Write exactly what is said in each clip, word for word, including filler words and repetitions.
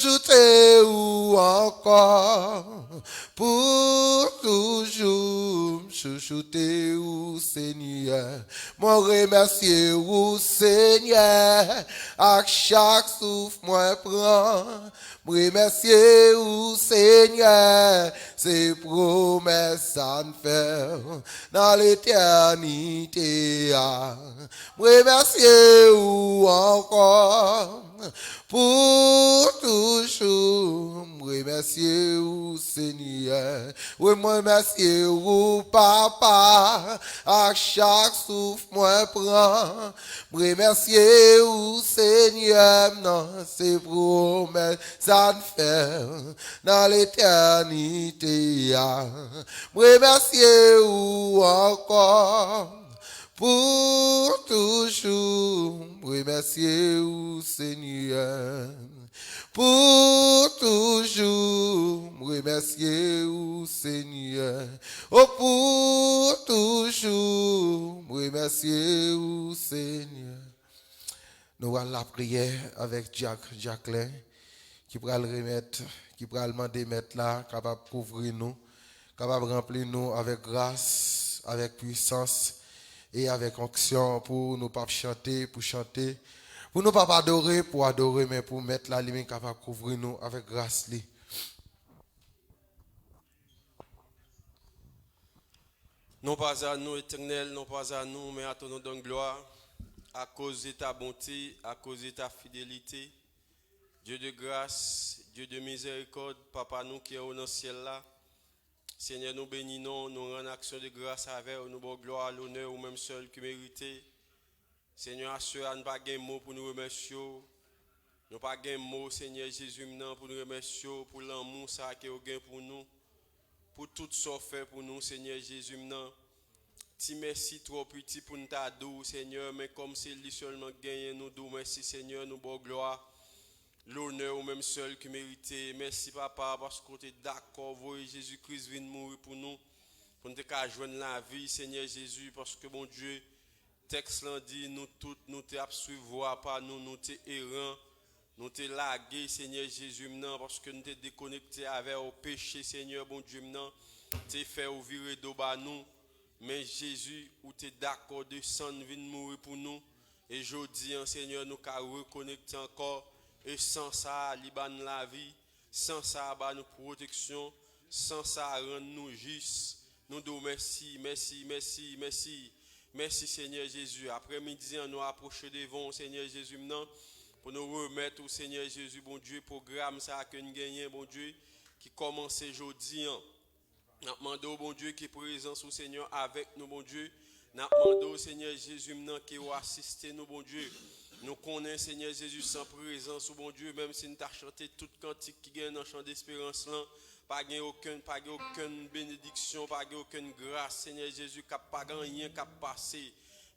chouchoute ou ankò. Pou toujou m chouchoute ou, Senyè. Mwen remèsye ou, Senyè, ak chak souf mwen pran. M remèsye ou, Senyè, se pwomès sa n fè w nan letènite a. M remèsye ou ankò pou toujou. M remèsye ou, Senyè. Wi, m remèsye ou, Papa, ak chak souf mwen pran. M remèsye ou, Senyè m nan, se pwomès sa n fè w nan letènite a. M remèsye ou ankò pou toujou. M remèsye ou, Senyè. Pou toujou, m remèsye ou, Senyè. O, pou toujou, m remèsye ou, Senyè. Nou pral lapriyè avèk dyak Jacquelin, ki pral remèt, ki pral mande Mèt la kapab kouvri nou, kapab ranpli nou avèk gras, avèk pwisans e avèk onksyon pou nou p ap chante pou chante, pou nou p ap adore pou adore, men pou Mèt la li menm kapab kouvri nou avèk gras li. Non pas à nous, Éternel, non pas à nous, mais à ton nom donne gloire, à cause de ta bonté, à cause de ta fidélité. Dieu de grâce, Dieu de miséricorde, Papa nou ki anwo nan syèl la, Senyè, nou beni non w, nou rann aksyon de gras avè w, nou ba w glwa, lonè, ou menm sèl ki merite. Senyè, aswè a, nou pa gen mo pou nou remèsye w. Nou pa gen mo, Senyè Jezi m nan, pou nou remèsye w pou lanmou sa a ke w gen pou nou, pou tout sa w fè pou nou, Senyè Jezi m nan. Ti mèsi twò piti pou n ta di w, Senyè, men kòm se li sèlman k genyen, nou di w mèsi, Senyè, nou ba w glwa, lonè, ou menm sèl ki merite. Mèsi, Papa, paske w te dakò voye Jezi Kris vin mouri pou nou, pou n te ka jwenn lavi, Senyè Jezi, paske, Bondye, tèks lan di, nou tout, nou te ap swiv vwa pa nou, nou te eran, nou te lage, Senyè Jezi m nan, paske nou te dekonekte avè w. Peche, Senyè Bondye m nan, te fè w vire do ba nou. Men Jezi, ou te dakò desann vin mouri pou nou. E jodi a, Senyè, nou ka rekonekte ankò. E san sa a, li ba n lavi. San sa a ba nou pwoteksyon. San sa a rann nou jis. Nou di w mèsi, mèsi, mèsi, mèsi. Mèsi, Senyè Jezi. Aprèmidi a, nou apwoche devan w, Senyè Jezi m nan, pou nou remèt ou, Senyè Jezi, Bondye, pwogram sa a ke n genyen, Bondye, ki kòmanse jodi a. N ap mande w, Bondye, ke prezans ou, Senyè, avèk nou, Bondye. N ap mande w, Senyè Jezi m nan, ke w asiste nou, Bondye. Nou konnen, Senyè Jezi, san prezans ou, Bondye, menm si n ta chante tout kantik ki gen nan chan desperans lan, pa gen okenn, pa gen okenn benediksyon, pa gen okenn gras, Senyè Jezi, k ap, pa gen anyen k ap pase.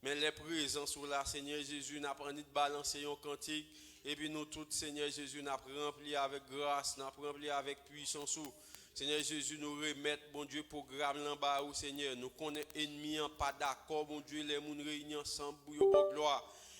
Men lè prezans ou la, Senyè Jezi, n ap annik balanse yon kantik, epi nou tout, Senyè Jezi, n ap ranpli avèk gras, n ap ranpli avèk pwisans ou. Senyè Jezi, nou remèt, Bondye, pwogram lan ba ou, Senyè. Nou konnen ènmi an pa dakò, Bondye, lè moun reyini ansanm pou yo ba w glwa.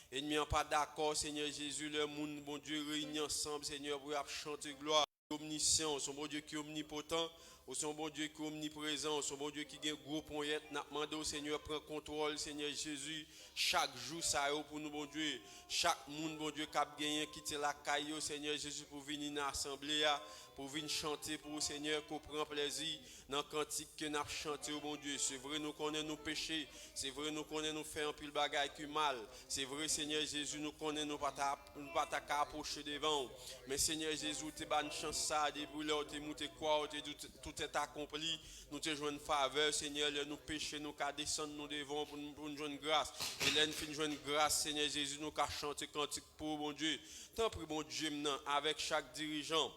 Ènmi an pa dakò, Senyè Jezi, lè moun, Bondye, reyini ansanm, Senyè, pou y ap chante glwa. Omnisyan, ou se yon Bondye ki omnipotan, ou se yon Bondye ki omniprezan, ou se yon Bondye ki gen gwo ponyèt. N ap mande w, Senyè, pran kontwòl, Senyè Jezi, chak jou sa yo pou nou, Bondye. Chak moun, Bondye, k ap genyen kite lakay yo, Senyè Jezi, pou vini nan asanble a, pou vin chante pou ou, Senyè, ke w pran plèzi nan kantik ke n ap chante yo, Bondye. Se vre, nou konnen nou peche. Se vre, nou konnen nou fè anpil bagay ki mal. Se vre, Senyè Jezi, nou konnen nou pa ta, nou pa ta ka apwoche devan w. Men, Senyè Jezi, ou te ba n chans sa a depi lè w te moute kwa, ou te di tout, tout est accompli. Nou te jwenn favè, Senyè, lè nou peche, nou ka desann nou devan w pou n, pou n jwenn gras. E lè n fin jwenn gras, Senyè Jezi, nou ka chante kantik pou ou, Bondye. Tanpri, Bondye m nan, avèk chak dirijan,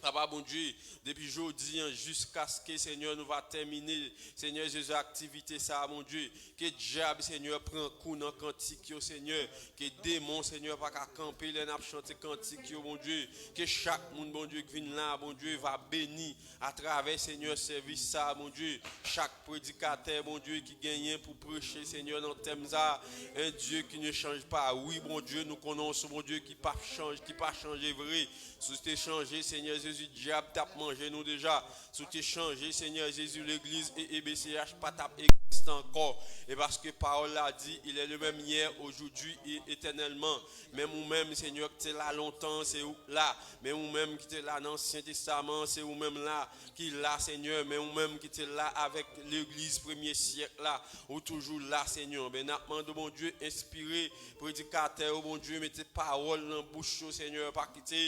Papa Bondye, depi jodi an jiskaske, Senyè, nou va tèmine, Senyè Jezi, aktivite sa a, Bondye. Ke dyab, Senyè, pran kou nan kantik yo, Senyè. Ke demon, Senyè, pa ka kanpe lè n ap chante kantik yo, Bondye. Ke chak moun, Bondye, ki vin la, Bondye, va beni atravè, Senyè, sèvis sa a, Bondye. Chak predikatè, Bondye, ki genyen pou preche, Senyè, nan tèm sa a, un Dieu qui ne change pas. Wi, Bondye, nou konnen w se Bondye ki pa chanje, ki pa chanje vre. Si w te chanje, Senyè Jezi, dyab t ap manje nou deja. Si w te chanje, Senyè Jezi, legliz E E B C H pa t ap egziste ankò. E paske pawòl la di, il est le même hier, aujourd'hui et éternellement. Menm ou menm, Senyè, ki te la lontan, se ou k la. Menm ou menm ki te la nan Ansyen Testaman, se ou menm la ki la, Senyè. Menm ou menm ki te la avèk legliz premye syèk la, ou toujou la, Senyè. Ben, n ap mande w, Bondye, enspire predikatè yo, Bondye, mete pawòl nan bouch yo, Senyè. Pa kite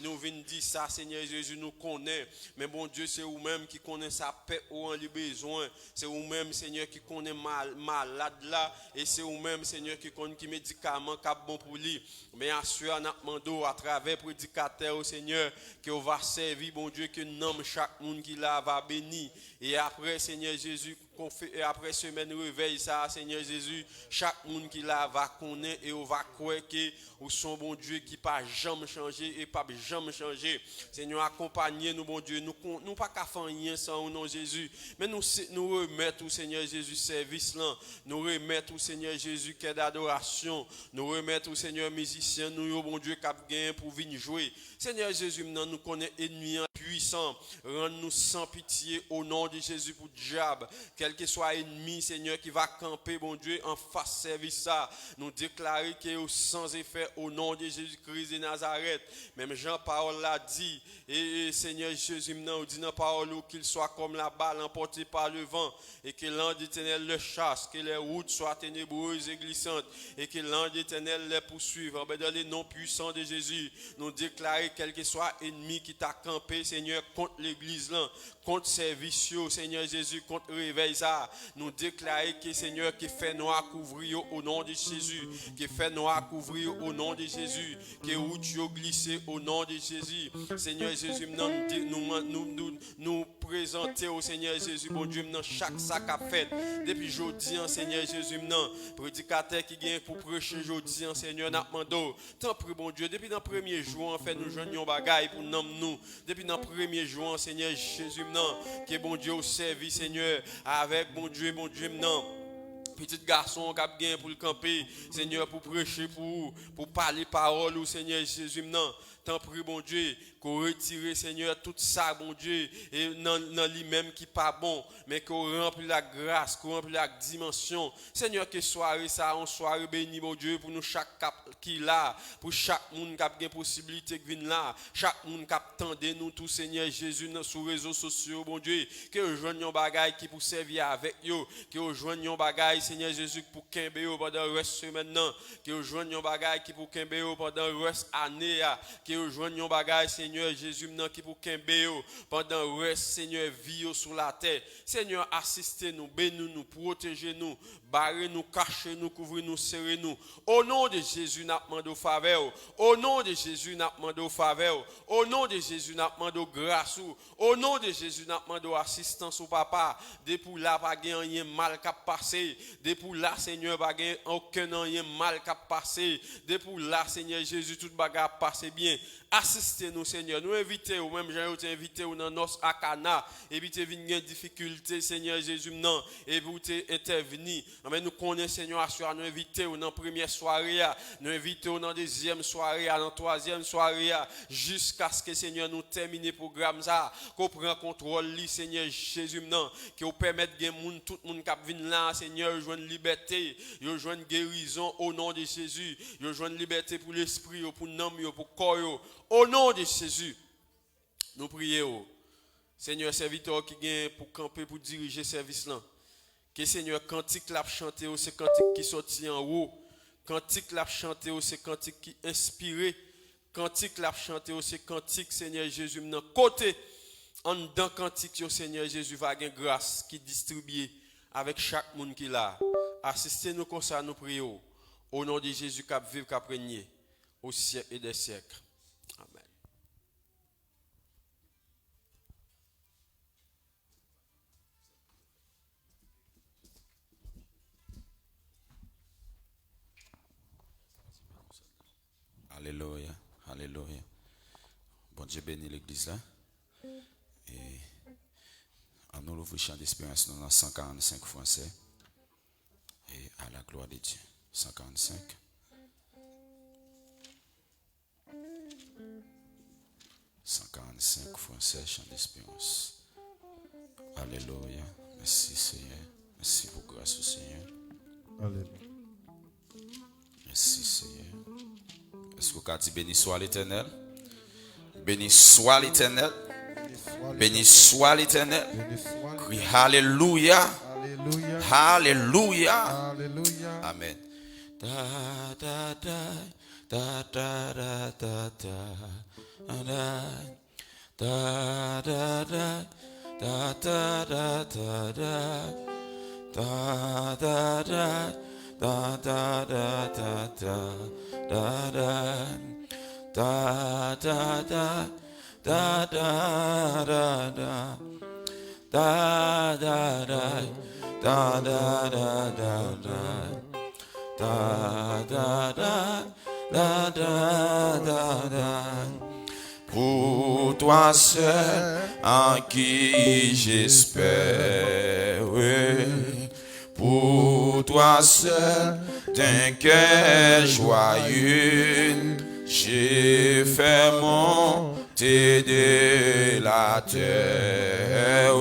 nou vin di sa, Senyè Jezi, nou konnen. Men, Bondye, se ou menm ki konnen sa pèp ou an li bezwen. Se ou menm, Senyè, ki konnen mal, malad la. E se ou menm, Senyè, ki konn ki medikaman k ap bon pou li. Men aswè a, n ap mande w, atravè predikatè yo, Senyè, ke w va sèvi, Bondye, ke nanm chak moun ki la a va beni. E apre, Senyè Jezi, konfe-, e apre semèn revèy sa a, Senyè Jezi, chak moun ki la a va konnen e yo va kwè ke ou se yon Bondye ki pa janm chanje e p ap janm chanje. Senyè, akonpanye nou, Bondye. Nou kon-, nou pa ka fè anyen san ou, non, Jezi. Men nou se, nou remèt ou, Senyè Jezi, sèvis lan. Nou remèt ou, Senyè Jezi, kè dadorasyon. Nou remèt ou, Senyè, mizisyen nou yo, Bondye, k ap genyen pou vin jwe. Senyè Jezi, m nan nou konnen ènmi an pwisan. Rann nou san pitye, o non de Jezi, pou dyab. Kèlkeswa ènmi, Senyè, ki va kanpe, Bondye, anfas sèvis sa, nou deklare ke yo san efè, o non de Jezi Kris de Nazarèt. Menm jan pawòl la di, e, e, Senyè Jezi, m nan, ou di nan pawòl ou, qu'il soit comme la balle emportée par le vent, et que l'ange de l'Éternel le chasse, que les routes soient ténébreuses et glissantes, et que l'ange de l'Éternel les poursuive. Anben, dans le nom puissant de Jésus, nou deklare kèlkeswa ènmi ki ta kanpe, Senyè, kont legliz lan, kont sèvis yo, Senyè Jezi, kont revèy sa a. Nou deklare ke, Senyè, ke fènwa kouvri yo, o non de Jezi. Ke fènwa kouvri yo, o non de Jezi. Ke wout yo glise, o non de Jezi. Senyè Jezi, m nan, nou, nou, nou, nou prezante w, Senyè Jezi, Bondye, m nan chak sa k ap fèt. Depi jodi an, Senyè Jezi, m nan predikatè ki gen pou preche jodi an, Senyè, n ap mande w, tanpri, Bondye, depi nan premye jou an, fè nou jwenn yon bagay pou nanm nou. Depi nan premye jou an, Senyè Jezi, m nan, ke Bondye ou sèvi, Senyè, avèk Bondye, Bondye, m nan. Pitit gason an k ap gen pou l kanpe, Senyè, pou preche pou ou, pou pale pawòl ou, Senyè Jezi, m nan. Tanpri, Bondye, ke w retire, Senyè, tout sa, Bondye, e nan, nan li menm ki pa bon, men ke w ranpli l ak gras, ke w ranpli l ak dimansyon. Senyè, ke sware sa a, yon sware beni, Bondye, pou nou chak k ap, ki la, pou chak moun k ap gen posiblite k vin la, chak moun k ap tande nou tou, Senyè Jezi, nan, sou rezo sosyo, Bondye, ke yo jwenn yon bagay ki pou sèvi avèk yo, ke yo jwenn yon bagay, Senyè Jezi, pou kenbe yo pandan rès semèn nan, ke yo jwenn yon bagay ki pou kenbe yo pandan rès ane a, ke yo jwenn yon bagay, Senyè Jezi, m nan, ki pou kenbe yo pandan rès, Senyè, vi yo sou latè. Senyè, asiste nou, beni nou, pwoteje nou, bare nou, kache nou, kouvri nou, sere nou. O non de Jezi, n ap mande w favè w. O non de Jezi, n ap mande w favè w. O non de Jezi, n ap mande w gras ou. O non de Jezi, n ap mande w asistans ou, Papa. Depi w la, pa gen anyen mal k ap pase. Depi w la, Senyè, pa gen okenn anyen mal k ap pase. Depi w la, Senyè Jezi, tout bagay ap pase byen. Asiste nou, Senyè. Nou envite w, menm jan yo te envite w nan nòs a Kana, epi te vin gen difikilte, Senyè Jezi m nan, epi w te entèvni. Anben, nou konnen, Senyè, aswè a, nou envite w nan premyè sware a, nou envite w nan dezyèm sware a, nan twazyèm sware a, jiskaske, Senyè, nou tèmine pwogram sa a, ke w pran kontwòl li, Senyè Jezi m nan, ke w pèmèt gen moun, tout moun k ap vin la, Senyè, yo jwenn libète, yo jwenn gerizon, o non de Jezi, yo jwenn libète pou lespri yo, pou nanm yo, pou kò yo, o non de Jezi. Nou priye w. Senyè, sèvitè w ki gen pou kanpe, pou dirije sèvis lan. Ke, Senyè, kantik l ap chante yo se kantik ki sòti anwo. Kantik l ap chante yo se kantik ki enspire. Kantik l ap chante yo se kantik, Senyè Jezi m nan, kote anndan kantik yo, Senyè Jezi, va gen gras ki distribye avèk chak moun ki la. Asiste nou konsa, nou priye w. O non de Jezi k ap viv, k ap renye au siècle des siècles. Amèn. Alelouya, alelouya. Bondye beni legliz la. E ann nou louvri Chan Desperans nou nan san karannsenk fransè. E à la gloire de Dieu. San karannsenk. San karannsenk fransè, Chan Desperans. Alelouya. Mèsi, Senyè. Mèsi pou gras ou, Senyè. Alelouya. Mèsi, Senyè. Èske w ka di, "Béni soit l'Éternel"? Béni soit l'Éternel. Béni soit l'Éternel. Kri, "Alelouya! Alelouya!" Amèn. Ta, ta, ta, ta, ta, ta, ta, ta, ta, ta. Da, da, da, da, da, da, da, da. Da, da, da, da, da, da, da, da, da, da. Da, da, da, da, da, da, da. Da, da, da, da, da, da, da, da. Da, da, da, da, da, da, da. Pour toi seul en qui j'espère, pour toi seul d'un cœur joyeux, je fais monter de la terre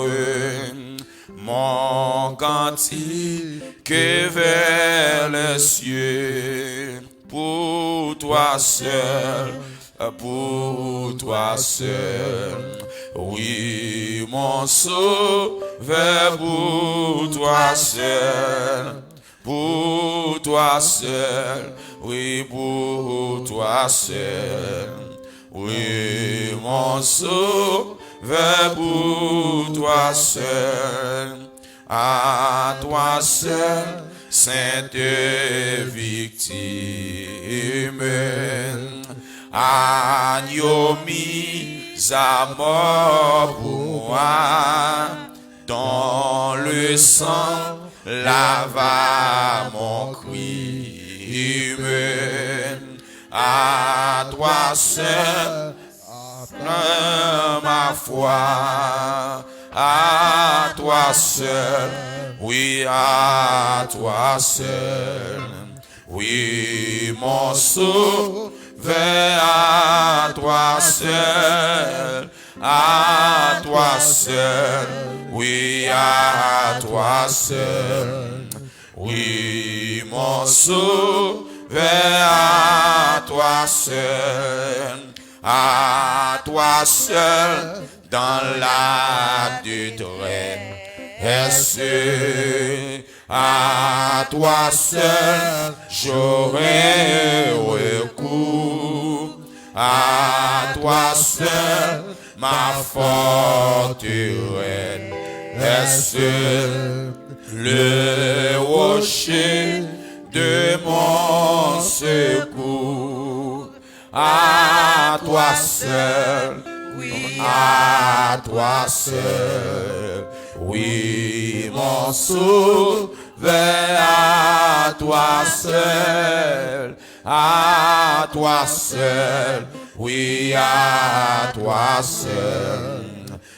mon cantique vers les cieux. Pour toi seul, pour toi seul, oui, mon sauveur, pour toi seul, pour toi seul, oui, pour toi seul, oui, mon sauveur, pour toi seul. À toi seul, sainte victime, agneau mis à mort pour moi, dont le sang lava mon crime. À toi seul, plein ma foi, à toi seul, oui, à toi seul, oui, mon sauveur, à toi seul, à toi seul, oui, à toi seul, oui, mon sauveur, à toi seul, à toi seul, dans la détresse, à toi seul, j'aurai recours, à toi seul, ma forteresse, le rocher de mon secours. À toi seul, oui, à toi seul, oui, mon sauveur, à toi seul, à toi seul, oui, à toi seul,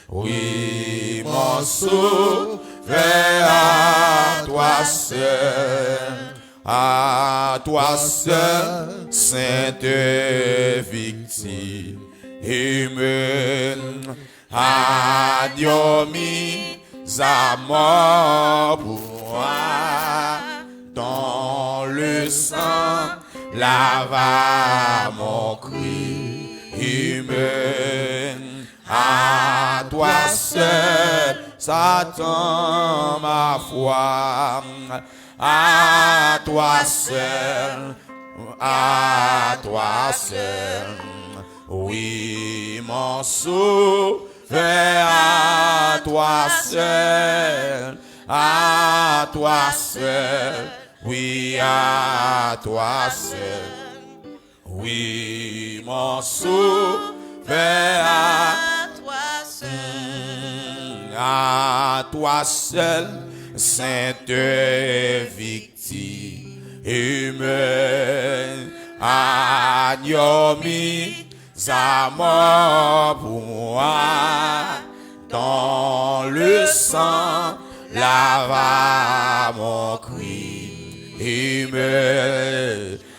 oui, mon sauveur, à toi seul, à toi seul, sainte victime, agneau mis à mort pour moi, dont le sang lava mon crime. À toi seul, Satan, ma foi. À toi seul, à toi seul, oui, mon sauveur, à toi seul, à toi seul, oui, à toi seul. Oui, mon sauveur, à toi seul, à toi seul, sainte victime, Agneau mis à mort pour moi, dont le sang lava mon crime.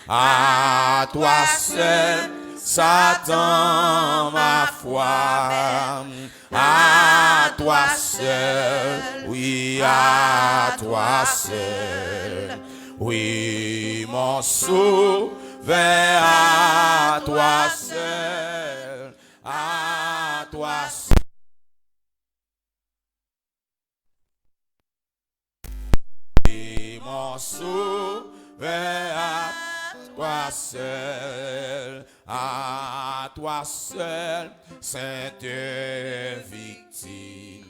À toi seul, Satan, ma foi. À toi seul, oui, à toi seul. Oui, mon sauveur, à toi seul, à toi seul. Et mon sauveur, à toi seul, à toi seul, sainte victime,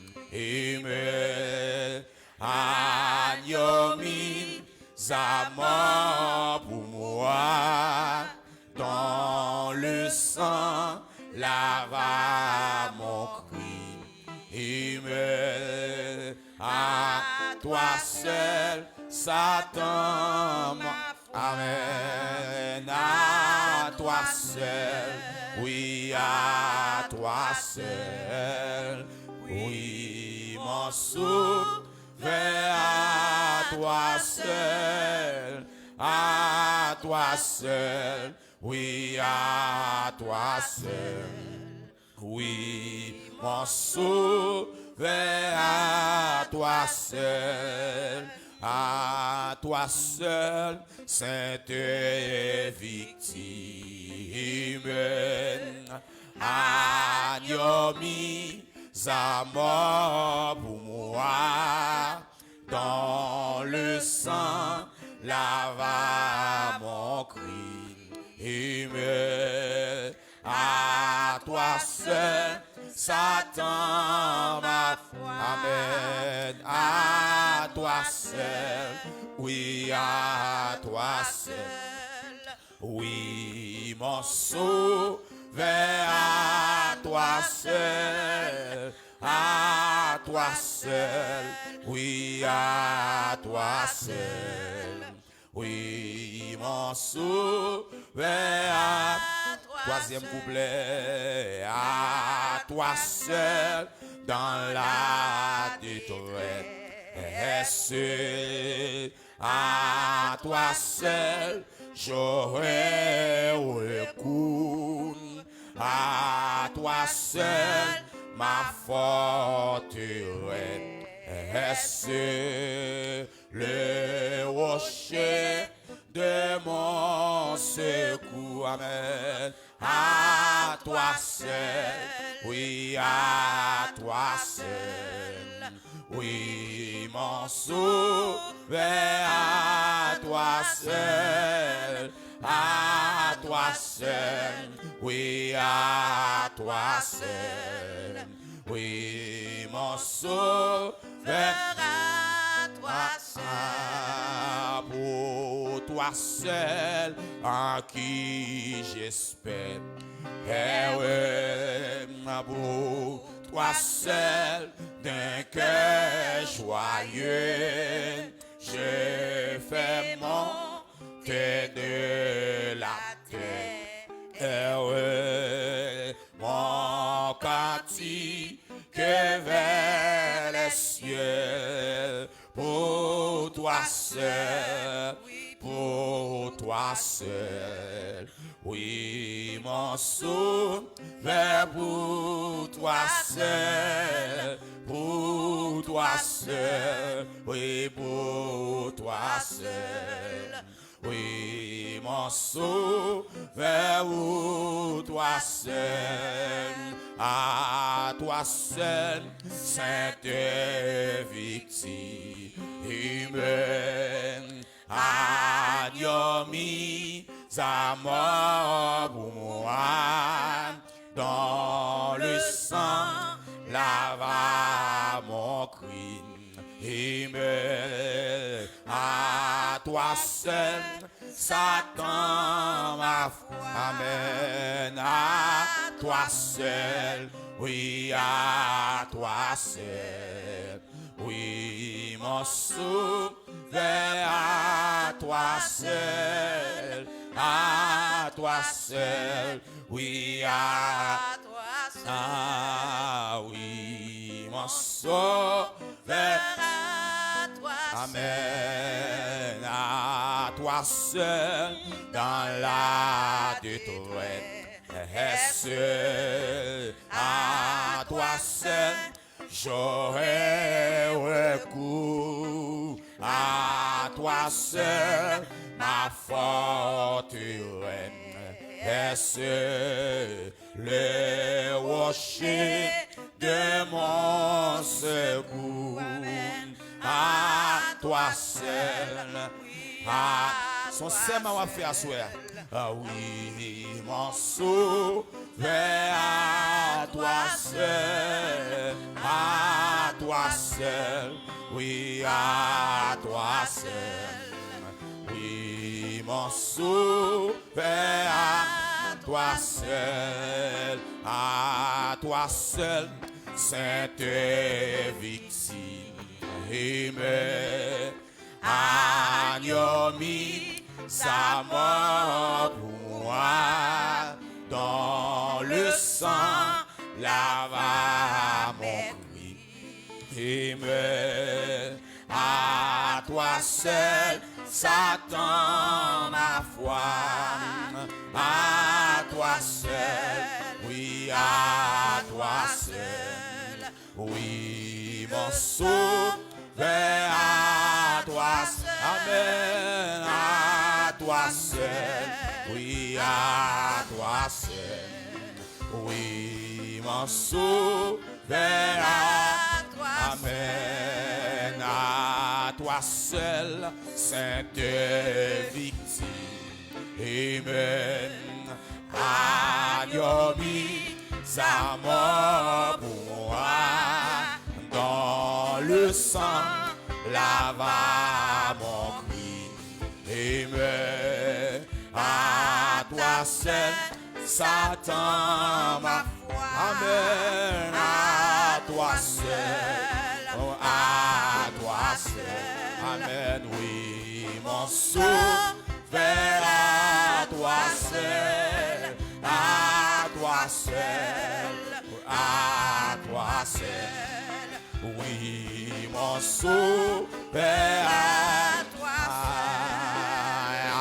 agneau mis à mort pour moi, dont le sang lava mon crime. À toi seul, Satan, mon... Amen. À toi seul, oui, à toi seul, oui, mon sauveur, à toi seul, à toi seul, oui, à toi seul. Oui, mon sauveur, à toi seul, à toi seul, sainte victime, agneau mis à mort pour moi, dont le sang lava mon crime. À toi seul, Satan, ma foi. Amen. À toi seul, oui, à toi seul. Oui, mon sauveur, à toi seul, à toi seul, oui, à toi seul. Oui, mon sauveur, à toi. Troisième couplet. À toi seul, dans la détresse, à toi seul, j'aurai recours. À toi seul, ma forteresse, le rocher de mon secours. Amen. À toi seul, oui, à toi seul. Oui, mon sauveur, à toi seul, à toi seul, oui, à toi seul, oui, mon sauveur, à toi seul. Ah, pour toi seul, en qui j'espère. Heureux, pour toi seul, d'un cœur joyeux, je fais monter de la terre. Heureux, mon cantique vers les cieux, pour toi seul, pour toi seul. Oui, mon sauveur, pour toi seul, pour toi seul, oui, pour toi seul. Oui, mon sauveur, pour toi seul, à toi seul, sainte victime, agneau mis à mort pour moi, dont le sang lava mon crime. À toi seul, Satan, ma foi. Amen. À toi seul, oui, à toi seul. Oui, mon sauveur, à toi seul, À toi seul, oui, à toi seul. Ah oui, mon sauveur, à toi seul. Amen. À toi seul, dans la détresse, à toi seul, j'aurai recours. À toi seul, ma forteresse, le rocher de mon secours. À toi seul. Ah, se yon sèman w ap fè aswè a. Ah oui, mon sauveur, à toi seul, à toi seul, oui, à toi seul, oui, mon sauveur, à toi seul, à toi seul, sainte victime, amen. Agneau mis à mort pour moi, dont le sang lava mon crime. Amen. À toi seul, Satan, ma foi. À toi seul, oui, à toi seul. Oui, mon sauveur, à toi seul. Amen. À toi seul. Oui, à toi seul. Oui, mon sauveur, à toi seul. Amen. À toi seul, sainte victime. Amen. Agneau mis à mort pour moi, dont le sang lava mon crime. Amen. À toi seul, Satan, ma foi. Amen. À toi seul, à toi seul. Amen. Oui, mon sauveur, à toi seul, à toi seul, à toi seul. Oui, mon sauveur, à toi seul, à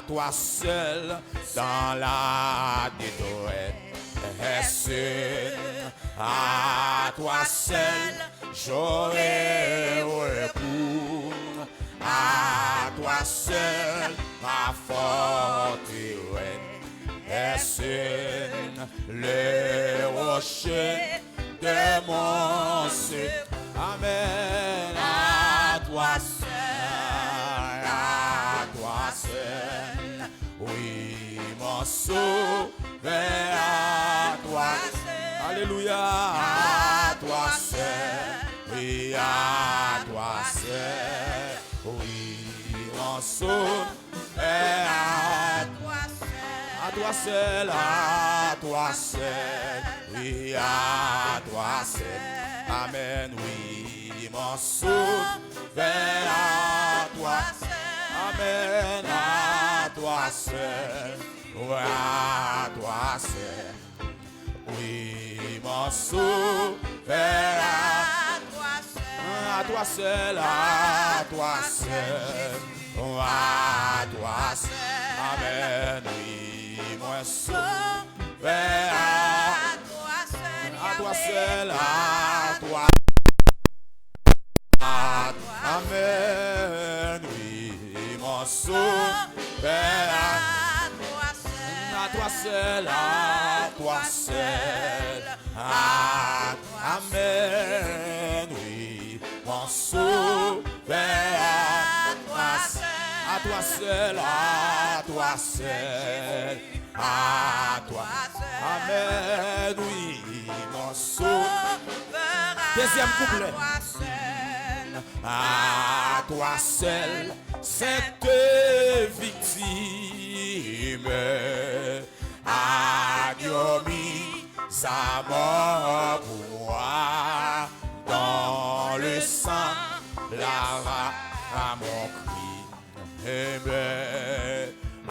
toi seul, dans la détresse, à toi seul, j'aurai recours, à toi seul, ma forteresse, le rocher de mon salut. Amen. À toi seul, à toi seul. Oui, mon sauveur, à toi seul. Alléluia. À toi seul, oui, à toi seul. Oui, mon sauveur, à toi seul, à toi seul, oui, à toi seul. Amen, oui, mon sauveur, à toi seul. Amen, à toi seul, oui, à toi seul. Oui, mon sauveur, à toi seul, à toi seul, à toi seul. Amen, oui, mon sauveur, à toi seul, à toi seul, à toi. Amen, oui, mon sauveur, à toi seul, à toi seul, à, amen, oui, mon sauveur, à toi seul, à toi seul, à toi seul, à toi. Amen, oui, mon sauveur. Deuxième couplet. À toi seul, sainte victime, agneau mis à mort pour moi, dont le sang lava mon crime. Amen. À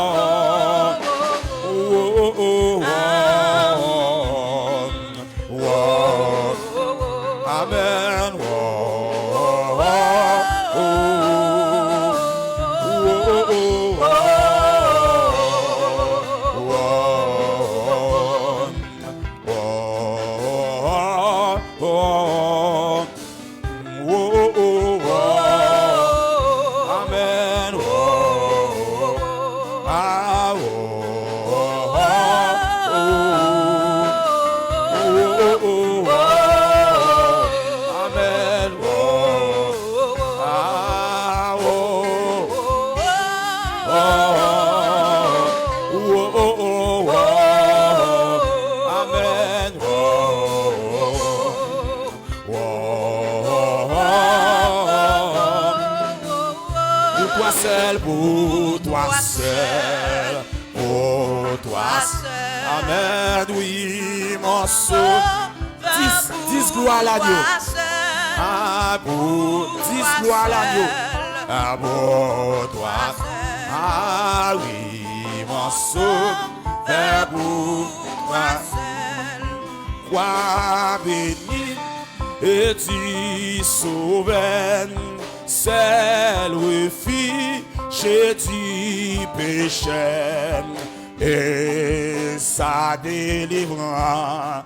Oh, oh, oh, oh, oh. Amen. Amen. Ah, oh, oh, oh, oh. Amen. Ah, oh, oh, oh, oh. Amen. Oh, oh, oh, oh. Pou twa sèl, pou twa sèl, pou twa sèl. Amen, wi, mòso. Dis, dis glwa a Lagno. Ah, pou, dis glwa a Lagno. Ah, pou twa sèl. Ah, wi, mòso. Fè pou twa sèl. Kwa beni. E di sovè n, sèl refij, Jezi pechè n, e sa delivrans,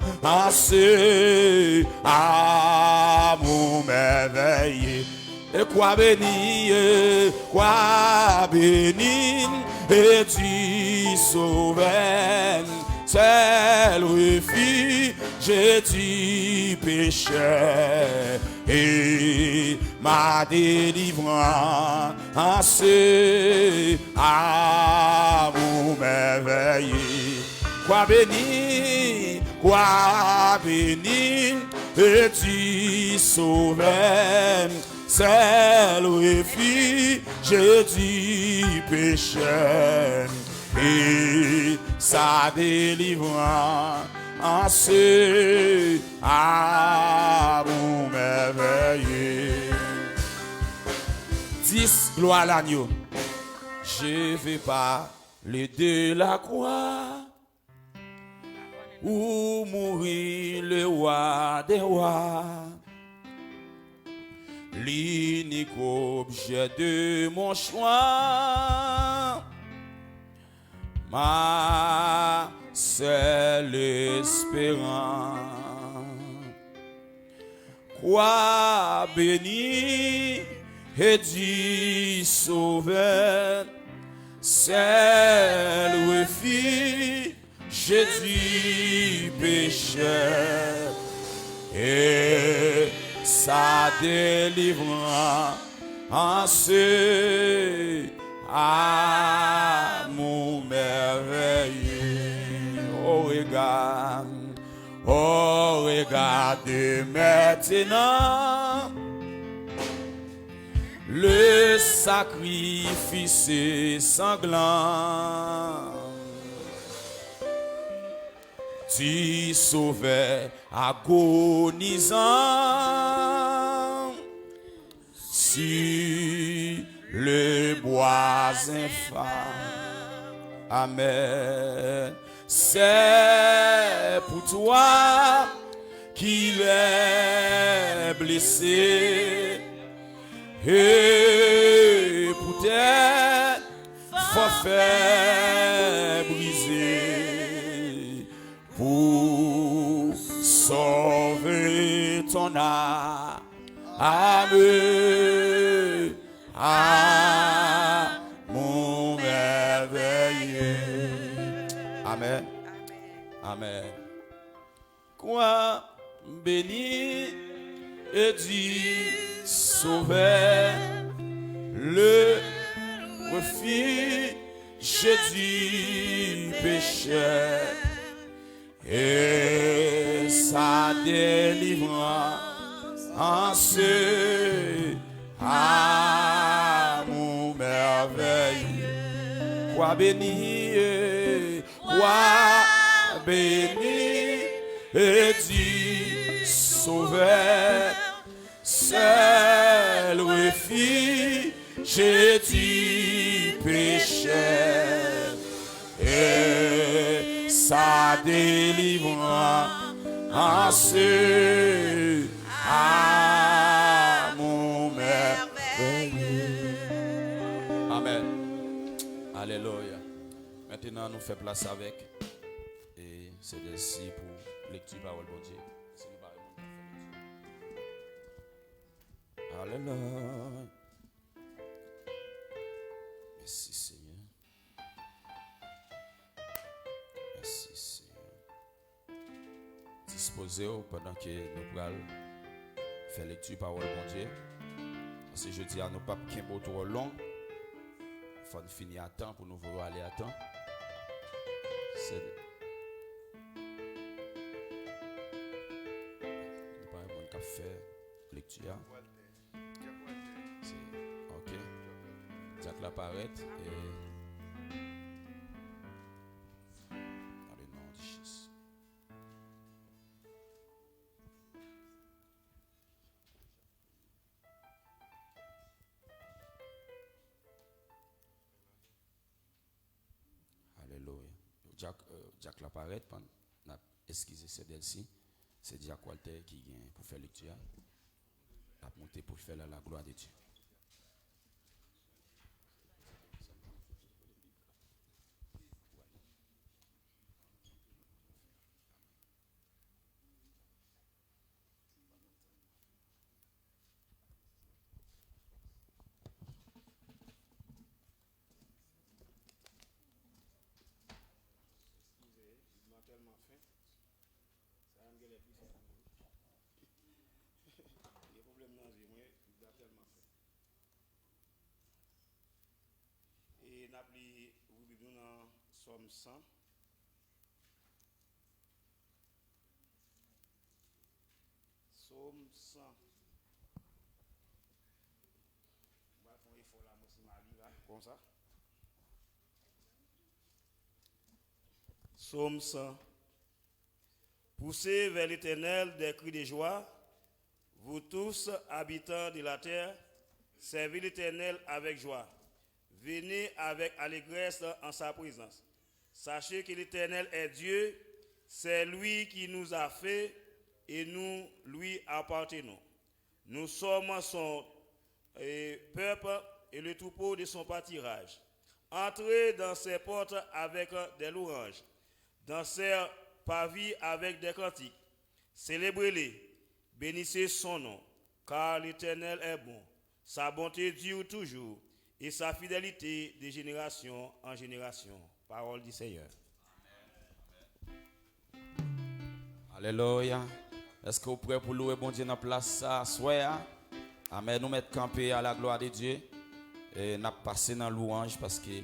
amou mèvèye. E kwa beni, e kwa beni, e di sovè n, sèl refij, Jezi pechè, e Ma délivrance, amour merveilleux. Kwa beni, kwa beni, e di Sovè, sèl refij di pechè, e sa délivrance, amour merveilleux. Dis, gloire à l'agneau. Je vais parler de la croix où mourit le roi des rois, l'unique objet de mon choix, ma seule espérance. Kwa beni e di Sovè, sèl refij di pechè, e sa délivrance, amour merveilleux. Au regard, au regard de maintenant, le sacrifice sanglant di Sovè agonizan sur le bois infâme. Amen. C'est pour toi qu'il est blessé et pour tes forfaits brisés, pour sauver ton âme. Amour merveilleux. Amen. Amen. Kwa beni e di Sovè, le refij di pechè, e sa délivrance, amour merveilleux. Kwa beni e, kwa beni e di Sovè, sèl refij di pechè, e sa délivrance, amour merveilleux. Amen. Alelouya. Mentnan nou fè plas avèk e sè Delcy pou lekti pawòl Bondye. Si nou pare, moun k ap fè lekti. Alelouya. Mèsi, Senyè. Mèsi, Senyè. Dispoze w pandan ke nou pral fè lekti pawòl Bondye. Paske jodi a, nou p ap kenbe w twò long. Fò n fini a tan pou nou voye w ale a tan. Se, nou pa wè moun k ap fè lekti a. Se, ok. Dyak la parèt e, ale non, di chis. Alelouya. Dyak, euh, dyak la parèt, n ap eskize sè Delcy. Se dyak Walter ki gen pou fè lekti a. L ap moute pou l fè l a la glwa de Dye. Eskize, m tèlman fen. Sa a m genlè pi fè. Gen pwoblèm nan zye mwen, m ta fè E n ap li, ouvri Bib nou nan Sòm san. Sòm san. Mwen fè yon efò la, mwen si m a li la, konsa. Sòm san. Poussez vers l'Éternel des cris de joie, vous tous, habitants de la terre, servez l'Éternel avec joie. Venez avec allégresse en sa présence. Sachez que l'Éternel est Dieu, c'est lui qui nous a fait et nous lui appartenons. Nous sommes son, euh, peuple et le troupeau de son pâturage. Entrez dans ses portes avec des louanges, dans ses parvis avec des cantiques. Célébrez-le, bénissez son nom, car l'Éternel est bon. Sa bonté dure toujours, et sa fidélité de génération en génération. Parole du Seigneur. Alelouya. Èske w prè pou louwe Bondye nan plas sa aswè a? Amèn. Nou mèt kanpe à la gloire de Dieu. E n ap pase nan louanj paske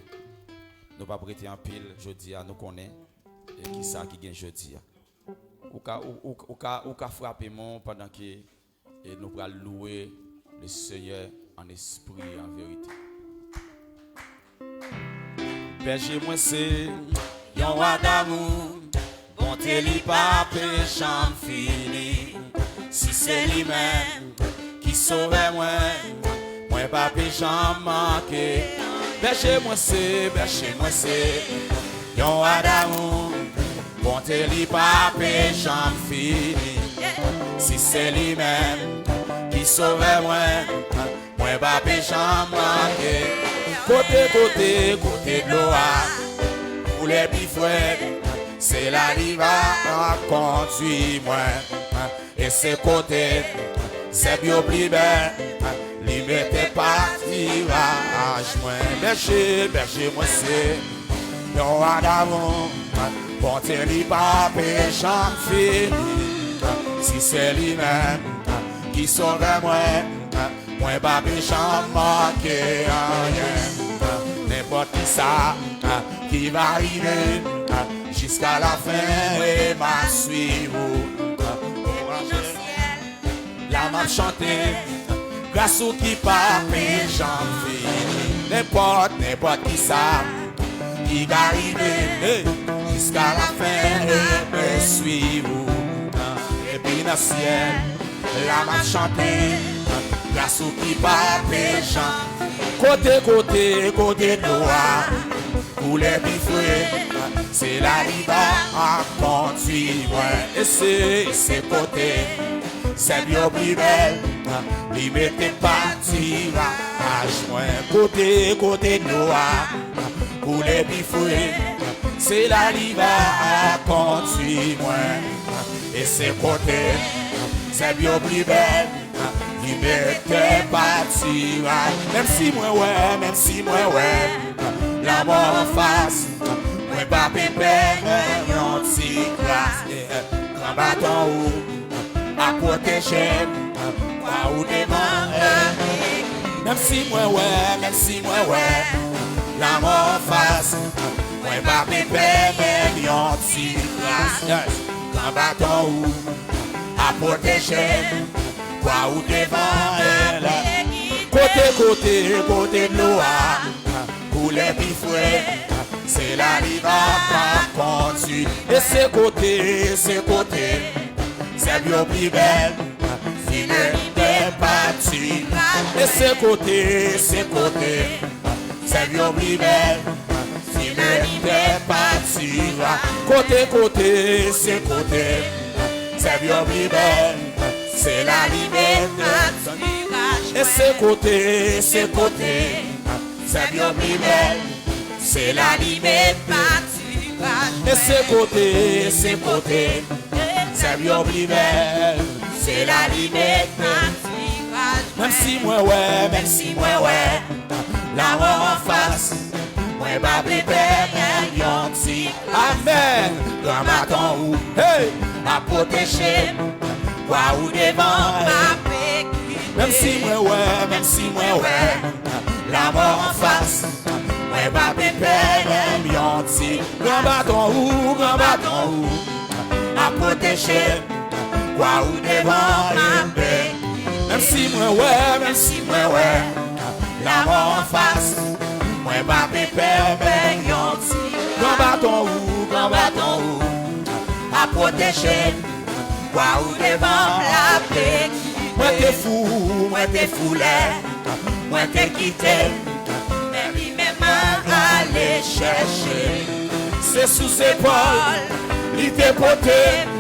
nou p ap rete anpil jodi a, nou konnen e kisa ki gen jodi a. Ou ka, ou, ou, ou ka, ou ka frape men w pandan ke e nou pral louwe le Senyè an espri e an verite. Bèje mwen se yon wa damou, bonte li pa pe janm fini. Si se li menm ki sovè mwen, mwen pa pe janm manke. Bèje mwen se, bèje mwen se yon wa damou, bonte li pa pe janm fini. Si se li menm ki sovè mwen, mwen pa pe janm manke. Kote, kote, kote dlo a koule pi fre, se la li va kondui mwen. E se kote sèb yo pi bèl, li mete patiraj mwen. Bèje, bèje mwen se yon wa damou, bonte li pa pe janm fini. Si se li menm ki sovè mwen, mwen pa pe janm manke anyen. Nenpòt kisa ki va rive, jiska lafen e m a swiv ou. La m ap chante gras ou ki pa pe janm fini. Nenpòt, nenpòt kisa ki ka rive, hey, jiska lafen e m swiv ou. Epi nan syèl la m ap chante gras ou ki pa pe janm. Kote, kote, kote dlo a koule pi fre, se la li va kondui mwen. E se, e se kote sèb yo pi bèl, li mete patiraj mwen. Kote, kote dlo a koule pi fre, se la li va kondui mwen. E se kote sèb yo pi bèl, li mete patiraj. Menm si mwen wè, menm si mwen wè lanmò anfas, mwen pa pe pè, menm yon ti kras. Gran baton ou ap pwoteje m, kwa ou devan. Menm si mwen wè, menm si mwen wè lanmò anfas, mwen pa pe pè, menm yon ti kras. Yes. Gran baton ou ap pwoteje m, kwa ou devan. Kote, kote, kote dlo a koule pi fre, se la li va kondui. E se kote, se kote sèb yo pi bèl, li mete patiraj. E se kote, se kote sèb yo pi bèl, li mete patiraj. Kote, kote, se kote sèb yo pi bèl, se la li mete. E se kote, se kote sèb yo pi bèl, se la li mete. E se kote, se kote sèb yo pi bèl, se la li mete. Menm si mwen wè, menm si mwen wè lanmò anfas, mwen pa pe pè, menm yon ti. Amèn. Gran baton ou, hey, ap pwoteje m, kwa ou devan. Menm si mwen wè, menm si mwen wè lanmò anfas, mwen pa pe pè menm yon ti. Gran baton ou, gran baton ou ap pwoteje m. Kwa ou devan m, ap beni. Menm si mwen wè, menm si mwen wè lanmò anfas, mwen pa pe pè menm yon ti. Gran baton ou, gran baton ou ap pwoteje m. Kwa ou devan m, l ap beni. Mwen te fou, mwen te fou lè mwen te kite l, men li menm ale chèche. Se sou zepòl li te pote m.